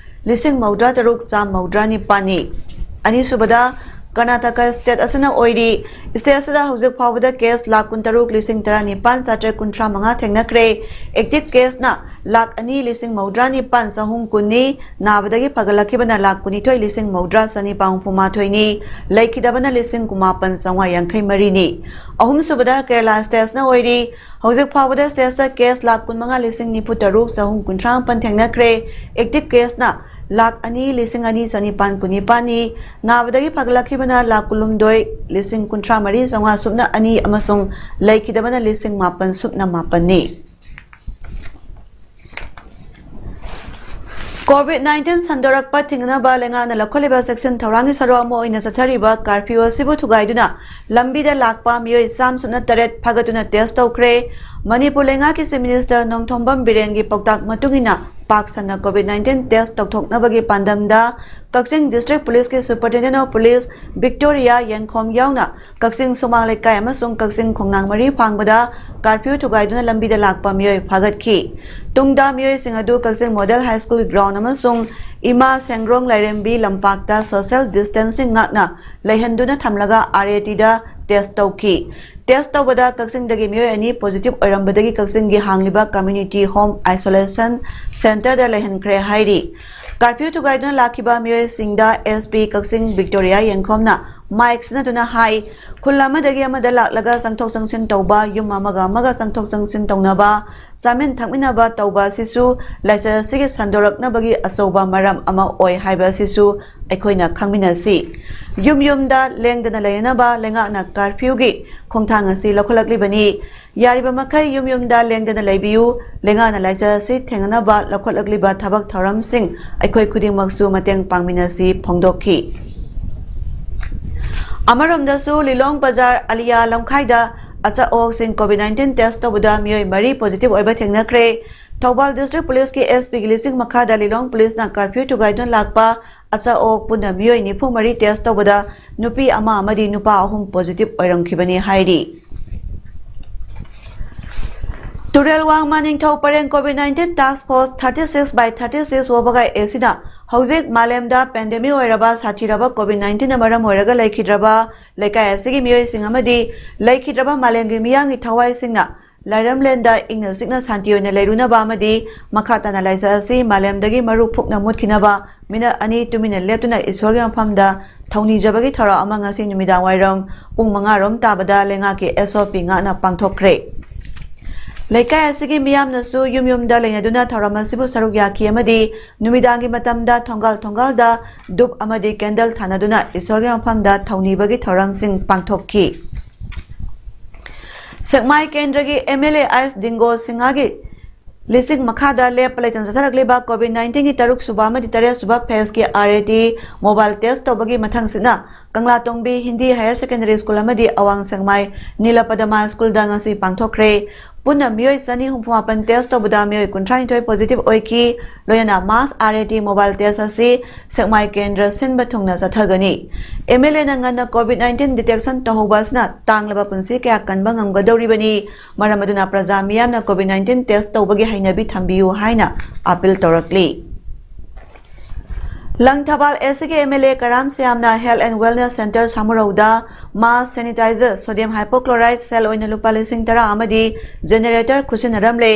ꯂꯤꯁꯤꯡ ꯃꯧꯗ꯭ꯔꯥ ꯇꯔꯨꯛ ꯆꯥꯝ ꯃꯧꯗ꯭ꯔꯥ ꯅꯤꯄꯥꯟꯅꯤ꯫ ꯑꯅꯤꯁꯨꯕꯗ ꯀꯔꯅꯥꯇꯀꯥ ꯁ꯭ꯇꯦꯠ ꯑꯁꯤꯅ ꯑꯣꯏꯔꯤ꯫ State ꯑꯁꯤꯗ ꯍꯧꯖꯤꯛ ꯐꯥꯎꯕꯗ case ꯂꯥꯈ ꯀꯨꯟꯇꯔꯨꯛ ꯂꯤꯁꯤꯡ ꯇꯔꯥꯅꯤꯄꯥꯟ ꯆꯥꯇ꯭ꯔꯦꯠ ꯀꯨꯟꯊ꯭ꯔꯥ ꯃꯉꯥ ꯊꯦꯡꯅꯈ꯭ꯔꯦ꯫ Active caseꯅ ꯂꯥꯈ ꯑꯅꯤ ꯂꯤꯁꯤꯡ ꯃꯧꯗ꯭ꯔꯥ ꯅꯤꯄꯥꯟ ꯆꯍꯨꯝ ꯀꯨꯟꯅꯤ꯫ ꯅꯥꯕꯗꯒꯤ ꯐꯒꯠꯂꯛꯈꯤꯕꯅ ꯂꯥꯈ ꯀꯨꯟꯅꯤꯊꯣꯏ ꯂꯤꯁꯤꯡ ꯃꯧꯗ꯭ꯔꯥ ꯆꯅꯤꯄꯥꯟ ꯍꯨꯝꯐꯨ ꯃꯥꯊꯣꯏꯅꯤ꯫ ꯂꯩꯈꯤꯗꯕꯅ ꯂꯤꯁꯤꯡ ꯀꯨꯟꯃꯥꯄꯟ ꯆꯥꯝꯃꯉꯥ ꯌꯥꯡꯈꯩ ꯃꯔꯤꯅꯤ꯫ ꯑꯍꯨꯝꯁꯨꯕꯗ ꯀꯦꯔꯂꯥ stateꯅ ꯑꯣꯏꯔꯤ꯫ ꯍꯧꯖꯤꯛ ꯐꯥꯎꯕꯗ stateꯇ case ꯂꯥꯈ ꯀꯨꯟꯃꯉꯥ ꯂꯤꯁꯤꯡ ꯅꯤꯐꯨ ꯇꯔꯨꯛ ꯆꯍꯨꯝ ꯀꯨꯟꯊ꯭ꯔꯥ ꯃꯥꯄꯟ ꯊꯦꯡꯅꯈ꯭ꯔꯦ꯫ Active caseꯅ ꯂꯥꯈ ꯑꯅꯤ ꯂꯤꯁꯤꯡ ꯑꯅꯤ ꯆꯅꯤꯄꯥꯟ ꯀꯨꯟꯅꯤꯄꯥꯟꯅꯤ꯫ ꯅꯥꯕꯗꯒꯤ ꯐꯒꯠꯂꯛꯈꯤꯕꯅ ꯂꯥꯈ ꯀꯨꯟꯍꯨꯝꯗꯣꯏ ꯂꯤꯁꯤꯡ ꯀꯨꯟꯊ꯭ꯔꯥ ꯃꯔꯤ ꯆꯥꯝꯃꯉꯥ ꯁꯨꯞꯅ ꯑꯅꯤ ꯑꯃꯁꯨꯡ ꯂꯩꯈꯤꯗꯕꯅ ꯂꯤꯁꯤꯡ ꯃꯥꯄꯟ ꯁꯨꯞꯅ ꯃꯥꯄꯟꯅꯤ꯫ COVID nineteen ꯁꯟꯗꯣꯔꯛꯄ ꯊꯤꯡꯅꯅꯕ ꯂꯩꯉꯥꯛꯅ ꯂꯧꯈꯠꯂꯤꯕ ꯆꯦꯛꯁꯤꯟ ꯊꯧꯔꯥꯡꯒꯤ ꯁꯔꯨꯛ ꯑꯃ ꯑꯣꯏꯅ ꯆꯠꯊꯔꯤꯕ curfew ꯑꯁꯤꯕꯨ ꯊꯨꯒꯥꯏꯗꯨꯅ ꯂꯝꯕꯤꯗ ꯂꯥꯛꯄ ꯃꯤꯑꯣꯏ ꯆꯥꯝ ꯁꯨꯞꯅ ꯇꯔꯦꯠ ꯐꯥꯒꯠꯇꯨꯅ test ꯇꯧꯈ꯭ꯔꯦ꯫ ꯃꯅꯤꯄꯨꯔ ꯂꯩꯉꯥꯛꯀꯤ Chief Minister ꯅꯣꯡꯊꯣꯝꯕꯝ ꯕꯤꯔꯦꯟꯒꯤ ꯄꯥꯎꯇꯥꯛ ꯃꯇꯨꯡ ꯏꯟꯅ ꯄꯥꯛ ꯁꯟꯅ COVID nineteen test ꯇꯧꯊꯣꯛꯅꯕꯒꯤ ꯄꯥꯟꯗꯝꯗ ꯀꯛꯆꯤꯡ District Policeꯀꯤ Superintendent of Police Victoria Yengkhom ꯌꯥꯎꯅ ꯀꯛꯆꯤꯡ ꯁꯨꯃꯥꯡ ꯂꯩꯀꯥꯏ ꯑꯃꯁꯨꯡ ꯀꯛꯆꯤꯡ ꯈꯣꯡꯅꯥꯡ ꯃꯔꯤ ꯐꯥꯡꯕꯗ curfew ꯊꯨꯒꯥꯏꯗꯨꯅ ꯂꯝꯕꯤꯗ ꯂꯥꯛꯄ ꯃꯤꯑꯣꯏ ꯐꯥꯒꯠꯈꯤ꯫ ꯇꯨꯡꯗ ꯃꯤꯑꯣꯏꯁꯤꯡ ꯑꯗꯨ ꯀꯛꯆꯤꯡ Model High School ground ꯑꯃꯁꯨꯡ ꯏꯃꯥ ꯁꯦꯡꯒ꯭ꯔꯣꯡ ꯂꯥꯏꯔꯦꯝꯕꯤ ꯂꯝꯄꯥꯛꯇ social distancing ꯉꯥꯛꯅ ꯂꯩꯍꯟꯗꯨꯅ ꯊꯝꯂꯒ RATꯗ test ꯇꯧꯈꯤ꯫ Test ꯇꯧꯕꯗ ꯀꯛꯆꯤꯡꯗꯒꯤ ꯃꯤꯑꯣꯏ ꯑꯅꯤ positive ꯑꯣꯏꯔꯝꯕꯗꯒꯤ ꯀꯛꯆꯤꯡꯒꯤ ꯍꯥꯡꯂꯤꯕ Community Home Isolation Centreꯗ ꯂꯩꯍꯟꯈ꯭ꯔꯦ ꯍꯥꯏꯔꯤ꯫ Curfew ꯊꯨꯒꯥꯏꯗꯨꯅ ꯂꯥꯛꯈꯤꯕ ꯃꯤꯑꯣꯏꯁꯤꯡꯗ SP ꯀꯛꯆꯤꯡ ꯕꯤꯛꯇꯣꯔꯤꯌꯥ ꯌꯦꯡꯈꯣꯝꯅ mic ꯁꯤꯖꯤꯟꯅꯗꯨꯅ ꯍꯥꯏ, ꯈꯨꯜ ꯑꯃꯗꯒꯤ ꯑꯃꯗ ꯂꯥꯛꯂꯒ ꯆꯪꯊꯣꯛ ꯆꯪꯁꯤꯟ ꯇꯧꯕ, ꯌꯨꯝ ꯑꯃꯒ ꯑꯃꯒ ꯆꯪꯊꯣꯛ ꯆꯪꯁꯤꯟ ꯇꯧꯅꯕ, ꯆꯥꯃꯤꯟ ꯊꯛꯃꯤꯟꯅꯕ ꯇꯧꯕ ꯑꯁꯤꯁꯨ ꯂꯥꯏꯆꯠ ꯑꯁꯤꯒꯤ ꯁꯟꯗꯣꯔꯛꯅꯕꯒꯤ ꯑꯆꯧꯕ ꯃꯔꯝ ꯑꯃ ꯑꯣꯏ ꯍꯥꯏꯕ ꯑꯁꯤꯁꯨ ꯑꯩꯈꯣꯏꯅ ꯈꯪꯃꯤꯟꯅꯁꯤ꯫ ꯌꯨꯝ ꯌꯨꯝꯗ ꯂꯦꯡꯗꯅ ꯂꯩꯅꯅꯕ ꯂꯩꯉꯥꯛꯅ curfewꯒꯤ ꯈꯣꯡꯊꯥꯡ ꯑꯁꯤ ꯂꯧꯈꯠꯂꯛꯂꯤꯕꯅꯤ꯫ ꯌꯥꯔꯤꯕ ꯃꯈꯩ ꯌꯨꯝ ꯌꯨꯝꯗ ꯂꯦꯡꯗꯅ ꯂꯩꯕꯤꯌꯨ꯫ ꯂꯩꯉꯥꯛꯅ ꯂꯥꯏꯆꯠ ꯑꯁꯤ ꯊꯦꯡꯅꯅꯕ ꯂꯧꯈꯠꯂꯛꯂꯤꯕ ꯊꯕꯛ ꯊꯧꯔꯝꯁꯤꯡ ꯑꯩꯈꯣꯏ ꯈꯨꯗꯤꯡꯃꯛꯁꯨ ꯃꯇꯦꯡ ꯄꯥꯡꯃꯤꯟꯅꯁꯤ ꯐꯣꯡꯗꯣꯛꯈꯤ꯫ ꯑꯃꯔꯣꯝꯗꯁꯨ ꯂꯤꯂꯣꯡ ꯕꯖꯥꯔ ꯑꯂꯤꯌꯥ ꯂꯝꯈꯥꯏꯗ ꯑꯆꯥ ꯑꯋꯣꯛꯁꯤꯡ COVID nineteen test ꯇꯧꯕꯗ ꯃꯤꯑꯣꯏ ꯃꯔꯤ positive ꯑꯣꯏꯕ ꯊꯦꯡꯅꯈ꯭ꯔꯦ꯫ ꯊꯧꯕꯥꯜ District Policeꯀꯤ SPꯒꯤ ꯂꯤꯁꯤꯡ ꯃꯈꯥꯗ ꯂꯤꯂꯣꯡ Policeꯅ curfew ꯊꯨꯒꯥꯏꯗꯨꯅ ꯂꯥꯛꯄ ꯑꯆꯥ ꯑꯋꯣꯛ ꯄꯨꯟꯅ ꯃꯤꯑꯣꯏ ꯅꯤꯐꯨ ꯃꯔꯤ test ꯇꯧꯕꯗ ꯅꯨꯄꯤ ꯑꯃ ꯑꯃꯗꯤ ꯅꯨꯄꯥ ꯑꯍꯨꯝ positive ꯑꯣꯏꯔꯝꯈꯤꯕꯅꯤ ꯍꯥꯏꯔꯤ꯫ ꯇꯨꯔꯦꯜ ꯋꯥꯡꯃ ꯅꯤꯡꯊꯧ ꯄꯔꯦꯡ COVID nineteen task force thirty six by thirty six ꯋꯥꯕꯒꯥꯏ ꯑꯦꯁꯤꯅ ꯍꯧꯖꯤꯛ ꯃꯥꯂꯦꯝꯗ ꯄꯦꯟꯗꯦꯃꯤꯛ ꯑꯣꯏꯔꯕ ꯁꯥꯊꯤꯔꯕ ꯀꯣꯚꯤꯗ ꯅꯥꯏꯟꯇꯤꯟꯅ ꯃꯔꯝ ꯑꯣꯏꯔꯒ ꯂꯩꯈꯤꯗ꯭ꯔꯕ ꯂꯩꯀꯥꯏ ꯑꯁꯤꯒꯤ ꯃꯤꯑꯣꯏꯁꯤꯡ ꯑꯃꯗꯤ ꯂꯩꯈꯤꯗ꯭ꯔꯕ ꯃꯥꯂꯦꯝꯒꯤ ꯃꯤꯌꯥꯝꯒꯤ ꯊꯋꯥꯏꯁꯤꯡꯅ ꯂꯥꯏꯔꯝꯂꯦꯟꯗ ꯏꯪꯅ ꯆꯤꯛꯅ ꯁꯥꯟꯇꯤ ꯑꯣꯏꯅ ꯂꯩꯔꯨꯅꯕ ꯑꯃꯗꯤ ꯃꯈꯥ ꯇꯥꯅ ꯂꯥꯏꯆꯠ ꯑꯁꯤ ꯃꯥꯂꯦꯝꯗꯒꯤ ꯃꯔꯨ ꯐꯨꯛꯅ ꯃꯨꯠꯈꯤꯅꯕ ꯃꯤꯅꯠ ꯑꯅꯤ ꯇꯨꯃꯤꯟꯅ ꯂꯦꯞꯇꯨꯅ ꯏꯁꯣꯔꯒꯤ ꯃꯐꯝꯗ ꯊꯧꯅꯤꯖꯕꯒꯤ ꯊꯧꯔꯝ ꯑꯃ ꯉꯁꯤ ꯅꯨꯃꯤꯗꯥꯡ ꯋꯥꯏꯔꯝ ꯄꯨꯡ ꯃꯉꯥ ꯔꯣꯝ ꯇꯥꯕꯗ ꯂꯩꯉꯥꯛꯀꯤ ꯑꯦꯁ ꯑꯣ ꯄꯤ ꯉꯥꯛꯅ ꯄꯥꯡꯊꯣꯛꯈ꯭ꯔꯦ꯫ ꯂꯩꯀꯥꯏ ꯑꯁꯤꯒꯤ ꯃꯤꯌꯥꯝꯅꯁꯨ ꯌꯨꯝ ꯌꯨꯝꯗ ꯂꯩꯅꯗꯨꯅ ꯊꯧꯔꯝ ꯑꯁꯤꯕꯨ ꯁꯔꯨꯛ ꯌꯥꯈꯤ ꯑꯃꯗꯤ ꯅꯨꯃꯤꯗꯥꯡꯒꯤ ꯃꯇꯝꯗ ꯊꯣꯡꯒꯥꯜ ꯊꯣꯡꯒꯥꯜꯗ ꯙꯨꯞ ꯑꯃꯗꯤ ꯀꯦꯟꯗꯜ ꯊꯥꯅꯗꯨꯅ ꯏꯁꯣꯔꯒꯤ ꯃꯐꯝꯗ ꯊꯧꯅꯤꯕꯒꯤ ꯊꯧꯔꯝꯁꯤꯡ ꯄꯥꯡꯊꯣꯛꯈꯤ꯫ ꯁꯦꯛꯃꯥꯏ ꯀꯦꯟꯗ꯭ꯔꯒꯤ ꯑꯦꯝ ꯑꯦꯜ ꯑꯦ ꯑꯥꯏꯁ ꯗꯤꯡꯒꯣ ꯁꯤꯡꯍꯒꯤ ꯂꯤꯁꯤꯡ ꯃꯈꯥꯗ ꯂꯦꯞꯄ ꯂꯩꯇꯅ ꯆꯠꯊꯔꯛꯂꯤꯕ ꯀꯣꯚꯤꯗ ꯅꯥꯏꯟꯇꯤꯟꯒꯤ ꯇꯔꯨꯛ ꯁꯨꯕ ꯑꯃꯗꯤ ꯇꯔꯦꯠ ꯁꯨꯕ ꯐꯦꯖꯀꯤ R A T mobile test ꯇꯧꯕꯒꯤ ꯃꯊꯪꯁꯤꯠꯅ ꯀꯪꯂꯥꯇꯣꯡꯕꯤ ꯍꯤꯟꯗꯤ ꯍꯥꯌꯔ ꯁꯦꯀꯦꯟꯗꯔꯤ ꯁ꯭ꯀꯨꯜ ꯑꯃꯗꯤ ꯑꯋꯥꯡ ꯁꯦꯛꯃꯥꯏ ꯅꯤꯂꯄꯗꯃꯥ ꯁ꯭ꯀꯨꯜꯗ ꯉꯁꯤ ꯄꯥꯡꯊꯣꯛꯈ꯭ꯔꯦ꯫ ꯄꯨꯟꯅ ꯃꯤꯑꯣꯏ ꯆꯅꯤ ꯍꯨꯝꯐꯨ ꯃꯥꯄꯟ ꯇꯦꯁ ꯇꯧꯕꯗ ꯃꯤꯑꯣꯏ ꯀꯨꯟꯊ꯭ꯔꯥ ꯅꯤꯊꯣꯏ ꯄꯣꯖꯤꯇꯤꯚ ꯑꯣꯏꯈꯤ꯫ ꯂꯣꯏꯅꯅ mass R A T mobile test ꯑꯁꯤ ꯁꯦꯛꯃꯥꯏ ꯀꯦꯟꯗ꯭ꯔ ꯁꯤꯟꯕ ꯊꯨꯡꯅ ꯆꯠꯊꯒꯅꯤ꯫ ꯑꯦꯝ ꯑꯦꯜ ꯑꯦꯅ ꯉꯟꯅ ꯀꯣꯚꯤꯗ ꯅꯥꯏꯟꯇꯤꯟ ꯗꯤꯇꯦꯛꯁꯟ ꯇꯧꯍꯧꯕ ꯑꯁꯤꯅ ꯇꯥꯡꯂꯕ ꯄꯨꯟꯁꯤ ꯀꯌꯥ ꯀꯟꯕ ꯉꯝꯒꯗꯧꯔꯤꯕꯅꯤ꯫ ꯃꯔꯝ ꯑꯗꯨꯅ ꯄ꯭ꯔꯖꯥ ꯃꯤꯌꯥꯝꯅ ꯀꯣꯚꯤꯗ ꯅꯥꯏꯟꯇꯤꯟ ꯇꯦꯁ ꯇꯧꯕꯒꯤ ꯍꯩꯅꯕꯤ ꯊꯝꯕꯤꯌꯨ ꯍꯥꯏꯅ ꯑꯥꯄꯤꯜ ꯇꯧꯔꯛꯂꯤ꯫ ꯂꯪꯊꯕꯥꯜ ꯑꯦꯁ ꯁꯤꯒꯤ ꯑꯦꯝ ꯑꯦꯜ ꯑꯦ ꯀꯔꯥꯝ ꯁ꯭ꯌꯥꯝꯅ ꯍꯦꯜꯊ ꯑꯦꯟ ꯋꯦꯜꯅꯦꯁ ꯁꯦꯟꯇꯔ ꯁꯥꯃꯨꯔꯧꯗ ꯃꯥꯁ ꯁꯦꯅꯤꯇꯥꯏꯖꯔ, ꯁꯣꯗꯤꯌꯝ ꯍꯥꯏꯄꯣꯀ꯭ꯂꯣꯔꯥꯏꯗ ꯁꯦꯜ ꯑꯣꯏꯅ ꯂꯨꯄꯥ ꯂꯤꯁꯤꯡ ꯇꯔꯥ ꯑꯃꯗꯤ ꯖꯦꯅꯦꯔꯦꯇꯔ ꯈꯨꯠꯁꯤꯟꯅꯔꯝꯂꯦ꯫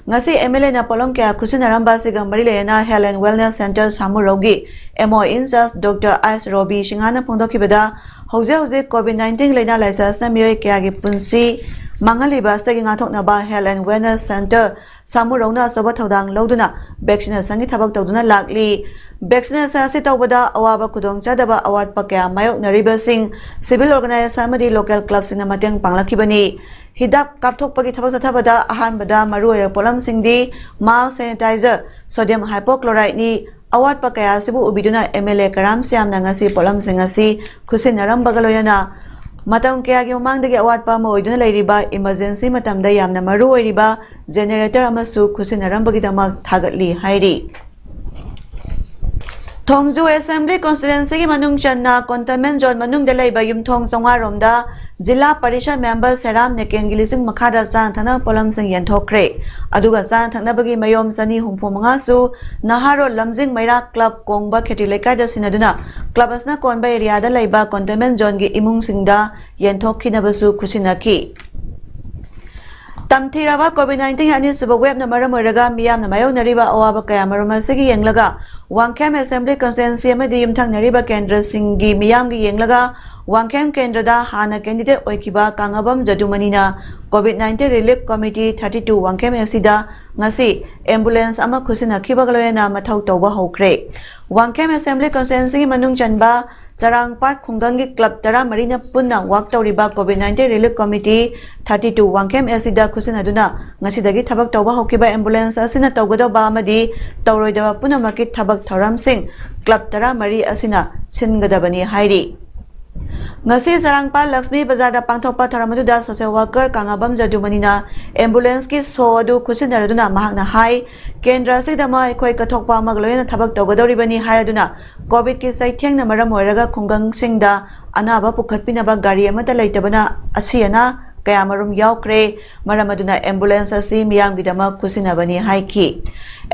ꯉꯁꯤ ꯑꯦꯝ ꯑꯦꯜ ꯑꯦꯅ ꯄꯣꯠꯂꯝ ꯀꯌꯥ ꯈꯨꯠꯁꯤꯟꯅꯔꯝꯕ ꯑꯁꯤꯒ ꯃꯔꯤ ꯂꯩꯅꯅ ꯍꯦꯜꯊ ꯑꯦꯟ ꯋꯦꯜꯅꯦꯁ ꯁꯦꯟꯇꯔ ꯁꯥꯃꯨꯔꯧꯒꯤ ꯑꯦꯝ ꯑꯣ ꯏꯟꯆꯥꯔꯖ ꯗꯣꯛꯇꯔ ꯑꯥꯏꯁ ꯔꯣꯕꯤ ꯁꯤꯡꯍꯥꯅ ꯐꯣꯡꯗꯣꯛꯈꯤꯕꯗ, ꯍꯧꯖꯤꯛ ꯍꯧꯖꯤꯛ ꯀꯣꯚꯤꯗ ꯅꯥꯏꯟꯇꯤꯟ ꯂꯥꯏꯅꯥ ꯂꯥꯏꯆꯠ ꯑꯁꯤꯅ ꯃꯤꯑꯣꯏ ꯀꯌꯥꯒꯤ ꯄꯨꯟꯁꯤ ꯃꯥꯡꯍꯜꯂꯤꯕ ꯑꯁꯤꯗꯒꯤ ꯉꯥꯛꯊꯣꯛꯅꯕ ꯍꯦꯜꯊ ꯑꯦꯟ ꯋꯦꯜꯅꯦꯁ ꯁꯦꯟꯇꯔ ꯁꯥꯃꯨꯔꯧꯅ ꯑꯆꯧꯕ ꯊꯧꯗꯥꯡ ꯂꯧꯗꯨꯅ ꯚꯦꯛꯁꯤꯅꯦꯁꯟꯒꯤ ꯊꯕꯛ ꯇꯧꯗꯨꯅ ꯂꯥꯛꯂꯤ꯫ ꯚꯦꯛꯁꯤꯅꯦꯁꯟ ꯑꯁꯤ ꯇꯧꯕꯗ ꯑꯋꯥꯕ ꯈꯨꯗꯣꯡꯆꯥꯗꯕ ꯑꯋꯥꯠꯄ ꯀꯌꯥ ꯃꯥꯌꯣꯛꯅꯔꯤꯕꯁꯤꯡ ꯁꯤꯚꯤꯜ ꯑꯣꯔꯒꯅꯥꯏꯖꯦꯁꯟ ꯑꯃꯗꯤ ꯂꯣꯀꯦꯜ ꯀ꯭ꯂꯕꯁꯤꯡꯅ ꯃꯇꯦꯡ ꯄꯥꯡꯂꯛꯈꯤꯕꯅꯤ꯫ ꯍꯤꯗꯥꯛ ꯀꯥꯞꯊꯣꯛꯄꯒꯤ ꯊꯕꯛ ꯆꯠꯊꯕꯗ ꯑꯍꯥꯟꯕꯗ ꯃꯔꯨꯑꯣꯏꯕ ꯄꯣꯠꯂꯝꯁꯤꯡꯗꯤ ꯃꯥꯁ ꯁꯦꯅꯤꯇꯥꯏꯖꯔ, ꯁꯣꯗꯤꯌꯝ ꯍꯥꯏꯄꯣꯀ꯭ꯂꯣꯔꯥꯏꯗꯅꯤ꯫ ꯑꯋꯥꯠꯄ ꯀꯌꯥ ꯑꯁꯤꯕꯨ ꯎꯕꯤꯗꯨꯅ ꯑꯦꯝ ꯑꯦꯜ ꯑꯦ ꯀꯔꯥꯝ ꯁ꯭ꯌꯥꯝꯅ ꯉꯁꯤ ꯄꯣꯠꯂꯝꯁꯤꯡ ꯑꯁꯤ ꯈꯨꯠꯁꯤꯟꯅꯔꯝꯕꯒ ꯂꯣꯏꯅꯅ ꯃꯇꯝ ꯀꯌꯥꯒꯤ ꯃꯃꯥꯡꯗꯒꯤ ꯑꯋꯥꯠꯄ ꯑꯃ ꯑꯣꯏꯗꯨꯅ ꯂꯩꯔꯤꯕ ꯏꯃꯔꯖꯦꯟꯁꯤ ꯃꯇꯝꯗ ꯌꯥꯝꯅ ꯃꯔꯨ ꯑꯣꯏꯔꯤꯕ ꯖꯦꯅꯦꯔꯦꯇꯔ ꯑꯃꯁꯨ ꯈꯨꯠꯁꯤꯟꯅꯔꯝꯕꯒꯤꯗꯃꯛ ꯊꯥꯒꯠꯂꯤ ꯍꯥꯏꯔꯤ꯫ ꯊꯣꯡꯖꯨ Assembly Constituency ꯒꯤ ꯃꯅꯨꯡ ꯆꯟꯅ Containment Zone ꯃꯅꯨꯡꯗ ꯂꯩꯕ ꯌꯨꯝꯊꯣꯡ ꯆꯥꯝꯃꯉꯥ ꯔꯣꯝꯗ ꯖꯤꯂꯥ ꯄꯔꯤꯁꯠ ꯃꯦꯝꯕꯔ ꯁꯦꯔꯥꯝ ꯅꯦꯀꯦꯟꯒꯤ ꯂꯤꯁꯤꯡ ꯃꯈꯥꯗ ꯆꯥꯅ ꯊꯛꯅꯕ ꯄꯣꯠꯂꯝꯁꯤꯡ ꯌꯦꯟꯊꯣꯛꯈ꯭ꯔꯦ꯫ ꯑꯗꯨꯒ ꯆꯥꯅ ꯊꯛꯅꯕꯒꯤ ꯃꯌꯣꯝ ꯆꯅꯤ ꯍꯨꯝꯐꯨ ꯃꯉꯥꯁꯨ ꯅꯍꯥꯔꯣꯜ ꯂꯝꯖꯤꯡ ꯃꯩꯔꯥ ꯀ꯭ꯂꯕ ꯀꯣꯡꯕ ꯈꯦꯇ꯭ꯔꯤ ꯂꯩꯀꯥꯏꯗ ꯁꯤꯟꯅꯗꯨꯅ ꯀ꯭ꯂꯕ ꯑꯁꯤꯅ ꯀꯣꯟꯕ area ꯗ ꯂꯩꯕ Containment Zone ꯒꯤ ꯏꯃꯨꯡꯁꯤꯡꯗ ꯌꯦꯟꯊꯣꯛꯈꯤꯅꯕꯁꯨ ꯈꯨꯠꯁꯤꯟꯅꯈꯤ꯫ ꯇꯝꯊꯤꯔꯕ COVID nineteen ꯒꯤ ꯑꯅꯤꯁꯨꯕ wave ꯅ ꯃꯔꯝ ꯑꯣꯏꯔꯒ ꯃꯤꯌꯥꯝꯅ ꯃꯥꯌꯣꯛꯅꯔꯤꯕ ꯑꯋꯥꯕ ꯀꯌꯥꯃꯔꯨꯝ ꯑꯁꯤꯒꯤ ꯌꯦꯡꯂꯒ ꯋꯥꯡꯈꯦꯝ Assembly Constituency ꯑꯃꯗꯤ ꯌꯨꯝꯊꯪꯅꯔꯤꯕ ꯀꯦꯟꯗ꯭ꯔꯁꯤꯡꯒꯤ ꯃꯤꯌꯥꯝꯒꯤ ꯌꯦꯡꯂꯒ ꯋꯥꯡꯈꯦꯝ ꯀꯦꯟꯗ꯭ꯔꯗ ꯍꯥꯟꯅ candidate ꯑꯣꯏꯈꯤꯕ ꯀꯥꯡꯉꯕꯝ ꯖꯗꯨꯃꯅꯤꯅ COVID nineteen Relief Committee thirty two Wangkhem ꯑꯁꯤꯗ ꯉꯁꯤ ambulance ꯑꯃ ꯈꯨꯠꯁꯤꯟꯅꯈꯤꯕꯒ ꯂꯣꯏꯅꯅ ꯃꯊꯧ ꯇꯧꯕ ꯍꯧꯈ꯭ꯔꯦ꯫ ꯋꯥꯡꯈꯦꯝ Assembly Constituency ꯒꯤ ꯃꯅꯨꯡ ꯆꯟꯕ ꯆꯔꯥꯡꯄꯥꯠ ꯈꯨꯡꯒꯪꯒꯤ ꯀ꯭ꯂꯕ ꯇꯔꯥꯃꯔꯤꯅ ꯄꯨꯟꯅ work ꯇꯧꯔꯤꯕ COVID nineteen Relief Committee thirty two Wangkhem ꯑꯁꯤꯗ ꯈꯨꯠꯁꯤꯟꯅꯗꯨꯅ ꯉꯁꯤꯗꯒꯤ ꯊꯕꯛ ꯇꯧꯕ ꯍꯧꯈꯤꯕ ambulance ꯑꯁꯤꯅ ꯇꯧꯒꯗꯧꯕ ꯑꯃꯗꯤ ꯇꯧꯔꯣꯏꯗꯕ ꯄꯨꯝꯅꯃꯛꯀꯤ ꯊꯕꯛ ꯊꯧꯔꯝꯁꯤꯡ ꯀ꯭ꯂꯕ ꯇꯔꯥꯃꯔꯤ ꯑꯁꯤꯅ ꯁꯤꯟꯒꯗꯕꯅꯤ ꯍꯥꯏꯔꯤ꯫ ꯉꯁꯤ ꯆꯔꯥꯡꯄꯥꯠ ꯂꯛꯁꯃꯤ ꯕꯖꯥꯔꯗ ꯄꯥꯡꯊꯣꯛꯄ ꯊꯧꯔꯝ ꯑꯗꯨꯗ social worker ꯀꯥꯡꯉꯥꯕꯝ ꯖꯗꯨꯃꯅꯤꯅ ambulance ꯀꯤ ꯁꯣ ꯑꯗꯨ ꯈꯨꯠꯁꯤꯟꯅꯔꯗꯨꯅ ꯃꯍꯥꯛꯅ ꯍꯥꯏ, ꯀꯦꯟꯗ꯭ꯔ ꯑꯁꯤꯗꯃꯛ ꯑꯩꯈꯣꯏ ꯀꯠꯊꯣꯛꯄ ꯑꯃꯒ ꯂꯣꯏꯅꯅ ꯊꯕꯛ ꯇꯧꯒꯗꯧꯔꯤꯕꯅꯤ ꯍꯥꯏꯔꯗꯨꯅ COVID ꯀꯤ ꯆꯩꯊꯦꯡꯅ ꯃꯔꯝ ꯑꯣꯏꯔꯒ ꯈꯨꯡꯒꯪꯁꯤꯡꯗ ꯑꯅꯥꯕ ꯄꯨꯈꯠꯄꯤꯅꯕ ꯒꯥꯔꯤ ꯑꯃꯠꯇ ꯂꯩꯇꯕꯅ ꯑꯁꯤ ꯑꯅꯥ ꯀꯌꯥꯃꯔꯨꯝ ꯌꯥꯎꯈ꯭ꯔꯦ꯫ ꯃꯔꯝ ꯑꯗꯨꯅ ambulance ꯑꯁꯤ ꯃꯤꯌꯥꯝꯒꯤꯗꯃꯛ ꯈꯨꯠꯁꯤꯟꯅꯕꯅꯤ ꯍꯥꯏꯈꯤ꯫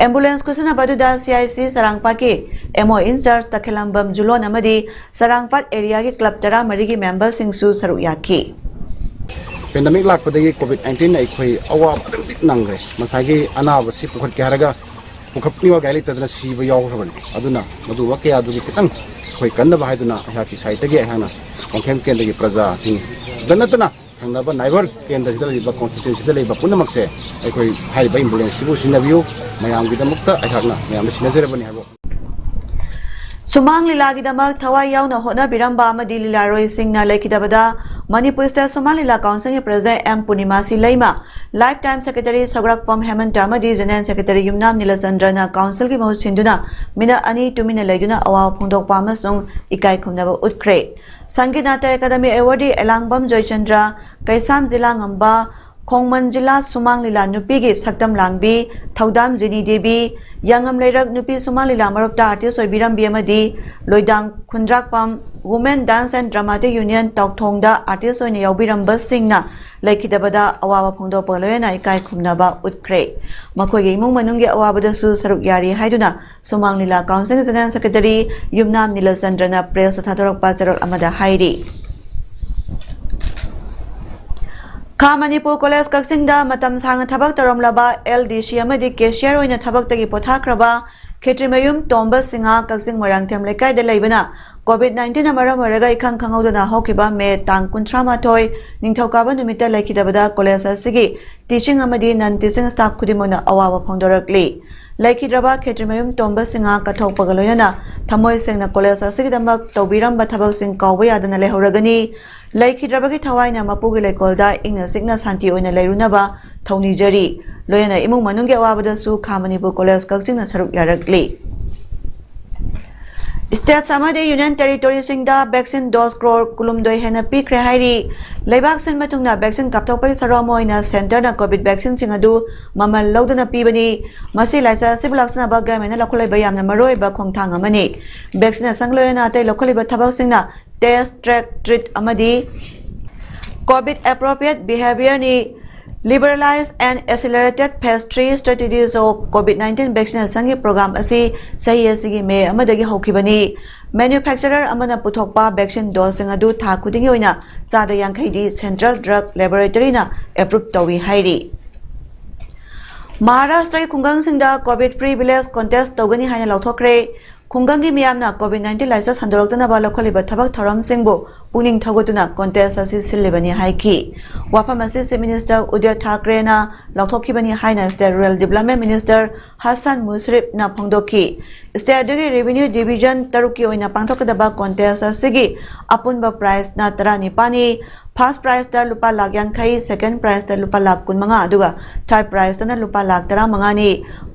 Ambulance ꯈꯨꯠꯁꯤꯟꯅꯕ ꯑꯗꯨꯗ C I C ꯆꯔꯥꯡꯄꯥꯠꯀꯤ M O in charge ꯇꯈꯦꯂꯝꯕꯝ ꯖꯨꯂꯣꯟ ꯑꯃꯗꯤ ꯆꯔꯥꯡꯄꯥꯠ area ꯒꯤ ꯀ꯭ꯂꯕ ꯇꯔꯥꯃꯔꯤꯒꯤ member ꯁꯤꯡꯁꯨ ꯁꯔꯨꯛ ꯌꯥꯈꯤ꯫ Pandemic ꯂꯥꯛꯄꯗꯒꯤ COVID nineteen ꯅ ꯑꯩꯈꯣꯏ ꯑꯋꯥꯕ ꯑꯗꯨꯛꯀꯤ ꯃꯇꯤꯛ ꯅꯪꯈ꯭ꯔꯦ꯫ ꯉꯁꯥꯏꯒꯤ ꯑꯅꯥꯕꯁꯤ ꯄꯨꯈꯠꯀꯦ ꯍꯥꯏꯔꯒ ꯄꯨꯈꯠꯅꯤꯡꯉꯥꯏ ꯒꯥꯔꯤ ꯂꯩꯇꯗꯅ ꯁꯤꯕ ꯌꯥꯎꯈ꯭ꯔꯕꯅꯤ꯫ ꯑꯗꯨꯅ ꯃꯗꯨꯒꯨꯝꯕ ꯀꯌꯥꯗꯨꯒꯤ ꯈꯤꯇꯪ ꯑꯩꯈꯣꯏ ꯀꯟꯅꯕ ꯍꯥꯏꯗꯨꯅ ꯑꯩꯍꯥꯛꯀꯤ side ꯇꯒꯤ ꯑꯩꯍꯥꯛꯅ ꯋꯥꯡꯈꯦꯝ ꯀꯦꯟꯗ꯭ꯔꯒꯤ ꯄ꯭ꯔꯖꯥꯁꯤꯡꯗ ꯅꯠꯇꯅ ꯊꯪꯅꯕ neighbour ꯀꯦꯟꯗ꯭ꯔꯁꯤꯗ ꯂꯩꯔꯤꯕ constituency ꯗ ꯂꯩꯕ ꯄꯨꯝꯅꯃꯛꯁꯦ ꯑꯩꯈꯣꯏ ꯍꯥꯏꯔꯤꯕ ambulance ꯁꯤꯕꯨ ꯁꯤꯖꯤꯟꯅꯕꯤꯌꯨ꯫ ꯃꯌꯥꯝꯒꯤꯗꯃꯛꯇ ꯑꯩꯍꯥꯛꯅ ꯃꯌꯥꯝꯗ ꯁꯤꯟꯅꯖꯔꯕꯅꯤ ꯍꯥꯏꯕ꯫ ꯁꯨꯃꯥꯡ ꯂꯤꯂꯥꯒꯤꯗꯃꯛ ꯊꯋꯥꯏ ꯌꯥꯎꯅ ꯍꯣꯠꯅꯕꯤꯔꯝꯕ ꯑꯃꯗꯤ ꯂꯤꯂꯥꯔꯣꯏꯁꯤꯡꯅ ꯂꯩꯈꯤꯗꯕꯗ Manipur State ꯁꯨꯃꯥꯡ ꯂꯤꯂꯥ council ꯒꯤ president M ꯄꯨꯔꯅꯤꯃꯥꯁꯤ ꯂꯩꯃ, lifetime secretary ꯁꯧꯒ꯭ꯔꯥꯛꯄꯝ ꯍꯦꯃꯟꯇ ꯑꯃꯗꯤ general secretary ꯌꯨꯝꯅꯥꯝ ꯅꯤꯂꯆꯟꯗ꯭ꯔꯅ council ꯒꯤ ꯃꯍꯨꯠ ꯁꯤꯟꯗꯨꯅ minute ꯑꯅꯤ ꯇꯨꯃꯤꯟꯅ ꯂꯩꯗꯨꯅ ꯑꯋꯥꯕ ꯐꯣꯡꯗꯣꯛꯄ ꯑꯃꯁꯨꯡ ꯏꯀꯥꯏ ꯈꯨꯝꯅꯕ ꯎꯠꯈ꯭ꯔꯦ꯫ ꯁꯪꯒꯤꯠ ꯅꯥꯇ꯭ꯌ ꯑꯦꯀꯥꯗꯃꯤ awardee ꯑꯦꯂꯥꯡꯕꯝ ꯖꯣꯏꯆꯟꯗ꯭ꯔ, ꯀꯩꯁꯥꯝ ꯖꯤꯂꯥ ꯉꯝꯕ, ꯈꯣꯡꯃꯟ ꯖꯤꯂꯥ ꯁꯨꯃꯥꯡ ꯂꯤꯂꯥ ꯅꯨꯄꯤꯒꯤ ꯁꯛꯇꯝ ꯂꯥꯡꯕꯤ ꯊꯧꯗꯥꯝ ꯖꯤꯅꯤ ꯗꯦꯕꯤ, ꯌꯥꯉꯝ ꯂꯩꯔꯛ ꯅꯨꯄꯤ ꯁꯨꯃꯥꯡ ꯂꯤꯂꯥ ꯃꯔꯨꯞꯇ artist ꯑꯣꯏꯕꯤꯔꯝꯕꯤ ꯑꯃꯗꯤ ꯂꯣꯏꯗꯥꯡ ꯈꯨꯟꯗ꯭ꯔꯥꯛꯄꯝ Women Dance and Dramatic Union ꯇꯧꯊꯣꯡꯗ artist ꯑꯣꯏꯅ ꯌꯥꯎꯕꯤꯔꯝꯕꯁꯤꯡꯅ ꯂꯩꯈꯤꯗꯕꯗ ꯑꯋꯥꯕ ꯐꯣꯡꯗꯣꯛꯄꯒ ꯂꯣꯏꯅꯅ ꯏꯀꯥꯏ ꯈꯨꯝꯅꯕ ꯎꯠꯈ꯭ꯔꯦ꯫ ꯃꯈꯣꯏꯒꯤ ꯏꯃꯨꯡ ꯃꯅꯨꯡꯒꯤ ꯑꯋꯥꯕꯗꯁꯨ ꯁꯔꯨꯛ ꯌꯥꯔꯤ ꯍꯥꯏꯗꯨꯅ ꯁꯨꯃꯥꯡ ꯂꯤꯂꯥ council general secretary ꯌꯨꯝꯅꯥꯝ ꯅꯤꯂꯆꯟꯗ꯭ꯔꯅ press ꯊꯥꯗꯣꯔꯛꯄ ꯆꯦꯔꯣꯜ ꯑꯃꯗ ꯍꯥꯏꯔꯤ꯫ ꯈꯥ ꯃꯅꯤꯄꯨꯔ ꯀꯣꯂꯦꯖ ꯀꯛꯆꯤꯡꯗ ꯃꯇꯝ ꯁꯥꯡꯅ ꯊꯕꯛ ꯇꯧꯔꯝꯂꯕ LDC ꯑꯃꯗꯤ cashier ꯑꯣꯏꯅ ꯊꯕꯛꯇꯒꯤ ꯄꯣꯊꯥꯈ꯭ꯔꯕ ꯈꯦꯇ꯭ꯔꯤꯃꯌꯨꯝ ꯇꯣꯝꯕ ꯁꯤꯡꯍ ꯀꯛꯆꯤꯡ ꯃꯣꯏꯔꯥꯡꯊꯦꯝ ꯂꯩꯀꯥꯏꯗ ꯂꯩꯕꯅ COVID nineteen ꯃꯔꯝ ꯑꯣꯏꯔꯒ ꯏꯈꯪ ꯈꯪꯍꯧꯗꯅ ꯍꯧꯈꯤꯕ ꯃꯦ ꯇꯥꯡ ꯀꯨꯟꯊ꯭ꯔꯥ ꯃꯥꯊꯣꯏ ꯅꯤꯡꯊꯧꯀꯥꯕ ꯅꯨꯃꯤꯠꯇ ꯂꯩꯈꯤꯗꯕꯗ ꯀꯣꯂꯦꯖ ꯑꯁꯤꯒꯤ teaching ꯑꯃꯗꯤ non teaching staff ꯈꯨꯗꯤꯡꯃꯛꯅ ꯑꯋꯥꯕ ꯐꯣꯡꯗꯣꯔꯛꯂꯤ꯫ ꯂꯩꯈꯤꯗ꯭ꯔꯕ ꯈꯦꯇ꯭ꯔꯤꯃꯌꯨꯝ ꯇꯣꯝꯕ ꯁꯤꯡꯍ ꯀꯠꯊꯣꯛꯄꯒ ꯂꯣꯏꯅꯅ ꯊꯃꯣꯏ ꯁꯦꯡꯅ ꯀꯣꯂꯦꯖ ꯑꯁꯤꯒꯤꯗꯃꯛ ꯇꯧꯕꯤꯔꯝꯕ ꯊꯕꯛꯁꯤꯡ ꯀꯥꯎꯕ ꯌꯥꯗꯅ ꯂꯩꯍꯧꯔꯒꯅꯤ꯫ ꯂꯩꯈꯤꯗ꯭ꯔꯕꯒꯤ ꯊꯋꯥꯏꯅ ꯃꯄꯨꯒꯤ ꯂꯩꯀꯣꯜꯗ ꯏꯪꯅ ꯆꯤꯛꯅ ꯁꯥꯟꯇꯤ ꯑꯣꯏꯅ ꯂꯩꯔꯨꯅꯕ ꯊꯧꯅꯤꯖꯔꯤ꯫ ꯂꯣꯏꯅꯅ ꯏꯃꯨꯡ ꯃꯅꯨꯡꯒꯤ ꯑꯋꯥꯕꯗꯁꯨ ꯈꯥ ꯃꯅꯤꯄꯨꯔ ꯀꯣꯂꯦꯖ ꯀꯛꯆꯤꯡꯅ ꯁꯔꯨꯛ ꯌꯥꯔꯛꯂꯤ꯫ States ꯑꯃꯗꯤ Union Territoryꯁꯤꯡꯗ vaccine dose crore ꯀꯨꯟꯍꯨꯝꯗꯣꯏ ꯍꯦꯟꯅ ꯄꯤꯈ꯭ꯔꯦ ꯍꯥꯏꯔꯤ꯫ ꯂꯩꯕꯥꯛ ꯁꯤꯟꯕ ꯊꯨꯡꯅ vaccine ꯀꯥꯞꯊꯣꯛꯄꯒꯤ ꯁꯔꯨꯛ ꯑꯃ ꯑꯣꯏꯅ centreꯅ COVID vaccineꯁꯤꯡ ꯑꯗꯨ ꯃꯃꯜ ꯂꯧꯗꯅ ꯄꯤꯕꯅꯤ꯫ ꯃꯁꯤ ꯂꯥꯏꯆꯠ ꯑꯁꯤꯕꯨ ꯂꯥꯛꯁꯤꯟꯅꯕ governmentꯅ ꯂꯧꯈꯠꯂꯤꯕ ꯌꯥꯝꯅ ꯃꯔꯨꯑꯣꯏꯕ ꯈꯣꯡꯊꯥꯡ ꯑꯃꯅꯤ꯫ Vaccination ꯂꯣꯏꯅꯅ ꯑꯇꯩ ꯂꯧꯈꯠꯂꯤꯕ ꯊꯕꯛꯁꯤꯡꯅ test, track, treat ꯑꯃꯗꯤ COVID appropriate behaviorꯅꯤ꯫ Liberalized and accelerated phase three strategies of COVID nineteen vaccinationꯒꯤ program ꯑꯁꯤ ꯆꯍꯤ ꯑꯁꯤꯒꯤ ꯃꯦ ꯑꯃꯗꯒꯤ ꯍꯧꯈꯤꯕꯅꯤ꯫ Manufacturer ꯑꯃꯅ ꯄꯨꯊꯣꯛꯄ vaccine doseꯁꯤꯡ ꯑꯗꯨ ꯊꯥ ꯈꯨꯗꯤꯡꯒꯤ ꯑꯣꯏꯅ ꯆꯥꯗ ꯌꯥꯡꯈꯩꯗꯤ Central Drug Laboratoryꯅ approve ꯇꯧꯏ ꯍꯥꯏꯔꯤ꯫ ꯃꯍꯥꯔꯥꯁꯇ꯭ꯔꯒꯤ ꯈꯨꯡꯒꯪꯁꯤꯡꯗ COVID free village contest ꯇꯧꯒꯅꯤ ꯍꯥꯏꯅ ꯂꯥꯎꯊꯣꯛꯈ꯭ꯔꯦ꯫ ꯈꯨꯡꯒꯪꯒꯤ ꯃꯤꯌꯥꯝꯅ COVID nineteen ꯂꯥꯏꯆꯠ ꯁꯟꯗꯣꯔꯛꯇꯅꯕ ꯂꯧꯈꯠꯂꯤꯕ ꯊꯕꯛ ꯊꯧꯔꯝꯁꯤꯡꯕꯨ ꯄꯨꯛꯅꯤꯡ ꯊꯧꯒꯠꯇꯨꯅ contest ꯑꯁꯤ ꯁꯤꯜꯂꯤꯕꯅꯤ ꯍꯥꯏꯈꯤ꯫ ꯋꯥꯐꯝ ꯑꯁꯤ Chief Minister ꯎꯗꯤꯊ ꯊꯥꯀ꯭ꯔꯦꯅ ꯂꯥꯎꯊꯣꯛꯈꯤꯕꯅꯤ ꯍꯥꯏꯅ State Rural Development Minister Hasan ꯃꯨꯁꯔꯤꯐꯅ ꯐꯣꯡꯗꯣꯛꯈꯤ꯫ State ꯑꯗꯨꯒꯤ Revenue Division ꯇꯔꯨꯛꯀꯤ ꯑꯣꯏꯅ ꯄꯥꯡꯊꯣꯛꯀꯗꯕ contest ꯑꯁꯤꯒꯤ ꯑꯄꯨꯟꯕ prizeꯅ ꯇꯔꯥꯅꯤꯄꯥꯜꯅꯤ꯫ First prizeꯇ ꯂꯨꯄꯥ ꯂꯥꯈ ꯌꯥꯡꯈꯩ, second prizeꯇ ꯂꯨꯄꯥ ꯂꯥꯈ ꯀꯨꯟꯃꯉꯥ, ꯑꯗꯨꯒ third prizeꯇꯅ ꯂꯨꯄꯥ ꯂꯥꯈ ꯇꯔꯥꯃꯉꯥꯅꯤ꯫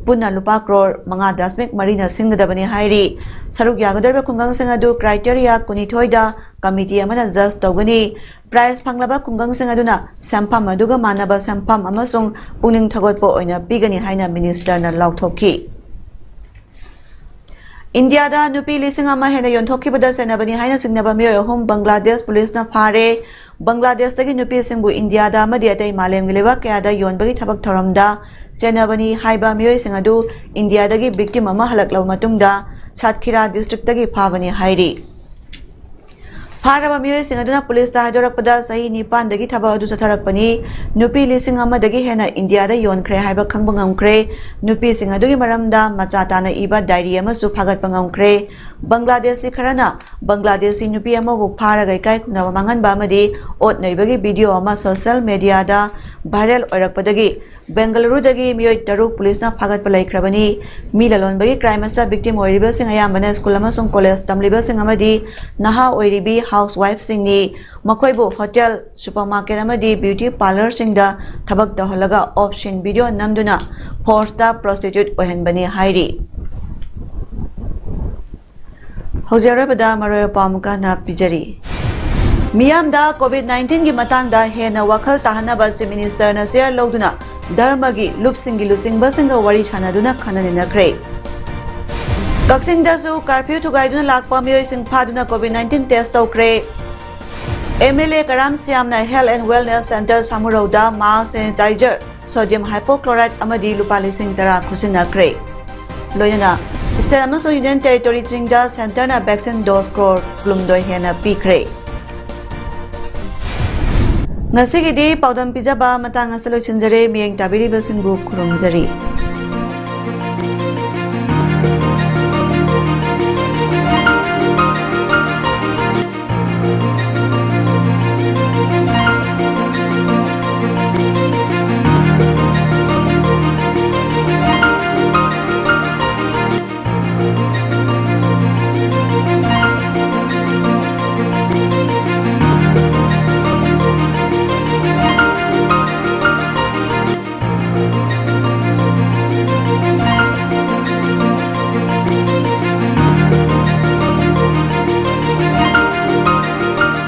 ꯄꯨꯟꯅ ꯂꯨꯄꯥ crore ꯃꯉꯥ ꯗꯁꯃꯤꯛ ꯃꯔꯤꯅ ꯁꯤꯟꯒꯗꯕꯅꯤ ꯍꯥꯏꯔꯤ꯫ ꯁꯔꯨꯛ ꯌꯥꯒꯗꯧꯔꯤꯕ ꯈꯨꯡꯒꯪꯁꯤꯡ ꯑꯗꯨ criteria ꯀꯨꯟꯅꯤꯊꯣꯏꯗ committee ꯑꯃꯅ judge ꯇꯧꯒꯅꯤ꯫ Prize ꯐꯪꯂꯕ ꯈꯨꯡꯒꯪꯁꯤꯡ ꯑꯗꯨꯅ ꯁꯦꯟꯐꯝ ꯑꯗꯨꯒ ꯃꯥꯟꯅꯕ ꯁꯦꯟꯐꯝ ꯑꯃꯁꯨꯡ ꯄꯨꯛꯅꯤꯡ ꯊꯧꯒꯠꯄ ꯑꯣꯏꯅ ꯄꯤꯒꯅꯤ ꯍꯥꯏꯅ Ministerꯅ ꯂꯥꯎꯊꯣꯛꯈꯤ꯫ ꯏꯟꯗꯤꯌꯥꯗ ꯅꯨꯄꯤ ꯂꯤꯁꯤꯡ ꯑꯃ ꯍꯦꯟꯅ ꯌꯣꯟꯊꯣꯛꯈꯤꯕꯗ ꯆꯦꯟꯅꯕꯅꯤ ꯍꯥꯏꯅ ꯆꯤꯡꯅꯕ ꯃꯤꯑꯣꯏ ꯑꯍꯨꯝ ꯕꯪꯒ꯭ꯂꯥꯗꯦꯁ ꯄꯨꯂꯤꯁꯅ ꯐꯥꯔꯦ꯫ ꯕꯪꯒ꯭ꯂꯥꯗꯦꯁꯇꯒꯤ ꯅꯨꯄꯤꯁꯤꯡꯕꯨ ꯏꯟꯗꯤꯌꯥꯗ ꯑꯃꯗꯤ ꯑꯇꯩ ꯃꯥꯂꯦꯝꯒꯤ ꯂꯩꯕꯥꯛ ꯀꯌꯥꯗ ꯌꯣꯟꯕꯒꯤ ꯊꯕꯛ ꯊꯧꯔꯝꯗ ꯆꯦꯟꯅꯕꯅꯤ ꯍꯥꯏꯕ ꯃꯤꯑꯣꯏꯁꯤꯡ ꯑꯗꯨ ꯏꯟꯗꯤꯌꯥꯗꯒꯤ ꯚꯤꯛꯇꯤꯝ ꯑꯃ ꯍꯜꯂꯛꯂꯕ ꯃꯇꯨꯡꯗ ꯁꯥꯠꯈꯤꯔꯥ ꯗꯤꯁꯇ꯭ꯔꯤꯛꯇꯒꯤ ꯐꯥꯕꯅꯤ ꯍꯥꯏꯔꯤ꯫ ꯐꯥꯔꯕ ꯃꯤꯑꯣꯏꯁꯤꯡ ꯑꯗꯨꯅ ꯄꯨꯂꯤꯁꯇ ꯍꯥꯏꯗꯣꯔꯛꯄꯗ ꯆꯍꯤ ꯅꯤꯄꯥꯟꯗꯒꯤ ꯊꯕꯛ ꯑꯗꯨ ꯆꯠꯊꯔꯛꯄꯅꯤ꯫ ꯅꯨꯄꯤ ꯂꯤꯁꯤꯡ ꯑꯃꯗꯒꯤ ꯍꯦꯟꯅ ꯏꯟꯗꯤꯌꯥꯗ ꯌꯣꯟꯈ꯭ꯔꯦ ꯍꯥꯏꯕ ꯈꯪꯕ ꯉꯝꯈ꯭ꯔꯦ꯫ ꯅꯨꯄꯤꯁꯤꯡ ꯑꯗꯨꯒꯤ ꯃꯔꯝꯗ ꯃꯆꯥ ꯇꯥꯅ ꯏꯕ ꯗꯥꯏꯔꯤ ꯑꯃꯁꯨ ꯐꯥꯒꯠꯄ ꯉꯝꯈ꯭ꯔꯦ꯫ ꯕꯪꯒ꯭ꯂꯥꯗꯦꯁꯤ ꯈꯔꯅ ꯕꯪꯒ꯭ꯂꯥꯗꯦꯁꯤ ꯅꯨꯄꯤ ꯑꯃꯕꯨ ꯐꯥꯔꯒ ꯏꯀꯥꯏ ꯈꯨꯝꯅꯕ ꯃꯥꯡꯍꯟꯕ ꯑꯃꯗꯤ ꯑꯣꯠ ꯅꯩꯕꯒꯤ ꯚꯤꯗꯤꯑꯣ ꯑꯃ ꯁꯣꯁꯤꯌꯦꯜ ꯃꯦꯗꯤꯌꯥꯗ ꯚꯥꯏꯔꯦꯜ ꯑꯣꯏꯔꯛꯄꯗꯒꯤ ꯕꯦꯡꯒꯂꯨꯔꯨꯗꯒꯤ ꯃꯤꯑꯣꯏ ꯇꯔꯨꯛ ꯄꯨꯂꯤꯁꯅ ꯐꯥꯒꯠꯄ ꯂꯩꯈ꯭ꯔꯕꯅꯤ꯫ ꯃꯤ ꯂꯂꯣꯟꯕꯒꯤ ꯀ꯭ꯔꯥꯏꯝ ꯑꯁꯤꯗ ꯚꯤꯛꯇꯤꯝ ꯑꯣꯏꯔꯤꯕꯁꯤꯡ ꯑꯌꯥꯝꯕꯅ ꯁ꯭ꯀꯨꯜ ꯑꯃꯁꯨꯡ ꯀꯣꯂꯦꯖ ꯇꯝꯂꯤꯕꯁꯤꯡ ꯑꯃꯗꯤ ꯅꯍꯥ ꯑꯣꯏꯔꯤꯕꯤ ꯍꯥꯎꯁ ꯋꯥꯏꯐꯁꯤꯡꯅꯤ꯫ ꯃꯈꯣꯏꯕꯨ ꯍꯣꯇꯦꯜ, ꯁꯨꯄꯔꯃꯥꯔꯀꯦꯠ ꯑꯃꯗꯤ ꯕ꯭ꯌꯨꯇꯤ ꯄꯥꯔꯂꯔꯁꯤꯡꯗ ꯊꯕꯛ ꯇꯧꯍꯜꯂꯒ ꯑꯣꯞꯁꯤꯟ ꯚꯤꯗꯤꯑꯣ ꯅꯝꯗꯨꯅ ꯐꯣꯔꯁꯇ ꯄ꯭ꯔꯣꯁꯇꯤꯇ꯭ꯌꯨꯠ ꯑꯣꯏꯍꯟꯕꯅꯤ ꯍꯥꯏꯔꯤ꯫ ꯍꯧꯖꯤꯛ ꯑꯔꯣꯏꯕꯗ ꯃꯔꯨꯑꯣꯏꯕ ꯄꯥꯎ ꯑꯃꯨꯛꯀ ꯍꯟꯅ ꯄꯤꯖꯔꯤ꯫ ꯃꯤꯌꯥꯝꯗ ꯀꯣꯚꯤꯗ ꯅꯥꯏꯟꯇꯤꯟꯒꯤ ꯃꯇꯥꯡꯗ ꯍꯦꯟꯅ ꯋꯥꯈꯜ ꯇꯥꯍꯟꯅꯕ ꯆꯤꯐ ꯃꯤꯅꯤꯁꯇꯔꯅ ꯆꯦꯌꯔ ꯂꯧꯗꯨꯅ ꯙꯔꯃꯒꯤ ꯂꯨꯞꯁꯤꯡꯒꯤ ꯂꯨꯆꯤꯡꯕꯁꯤꯡꯒ ꯋꯥꯔꯤ ꯁꯥꯟꯅꯗꯨꯅ ꯈꯟꯅ ꯅꯩꯅꯈ꯭ꯔꯦ꯫ ꯀꯛꯆꯤꯡꯗꯁꯨ ꯀꯥꯔꯐ꯭ꯌꯨ ꯊꯨꯒꯥꯏꯗꯨꯅ ꯂꯥꯛꯄ ꯃꯤꯑꯣꯏꯁꯤꯡ ꯐꯥꯗꯨꯅ ꯀꯣꯚꯤꯗ ꯅꯥꯏꯟꯇꯤꯟ ꯇꯦꯁ ꯇꯧꯈ꯭ꯔꯦ꯫ ꯑꯦꯝ ꯑꯦꯜ ꯑꯦ ꯀꯔꯥꯝ ꯁ꯭ꯌꯥꯝꯅ Health and Wellness Centre ꯁꯥꯃꯨꯔꯧꯗ mask, sanitizer, sodium hypochlorite ꯑꯃꯗꯤ ꯂꯨꯄꯥ ꯂꯤꯁꯤꯡ ꯇꯔꯥ ꯈꯨꯠꯁꯤꯟꯅꯈ꯭ꯔꯦ꯫ ꯂꯣꯏꯅꯅ ꯁ꯭ꯇꯦꯠ ꯑꯃꯁꯨꯡ ꯌꯨꯅꯤꯌꯟ ꯇꯦꯔꯤꯇꯣꯔꯤꯁꯤꯡꯗ ꯁꯦꯟꯇꯔꯅ ꯚꯦꯛꯁꯤꯟ ꯗꯣꯁ ꯀ꯭ꯔꯣꯔ ꯀꯨꯟꯍꯨꯝꯗꯣꯏ ꯍꯦꯟꯅ ꯄꯤꯈ꯭ꯔꯦ꯫ ꯉꯁꯤꯒꯤꯗꯤ ꯄꯥꯎꯗꯝ ꯄꯤꯖꯕ ꯃꯇꯥꯡ ꯑꯁꯤꯗ ꯂꯣꯏꯁꯤꯟꯖꯔꯦ꯫ ꯃꯤꯠꯌꯦꯡ ꯇꯥꯕꯤꯔꯤꯕꯁꯤꯡꯕꯨ ꯈꯨꯔꯨꯝꯖꯔꯤ꯫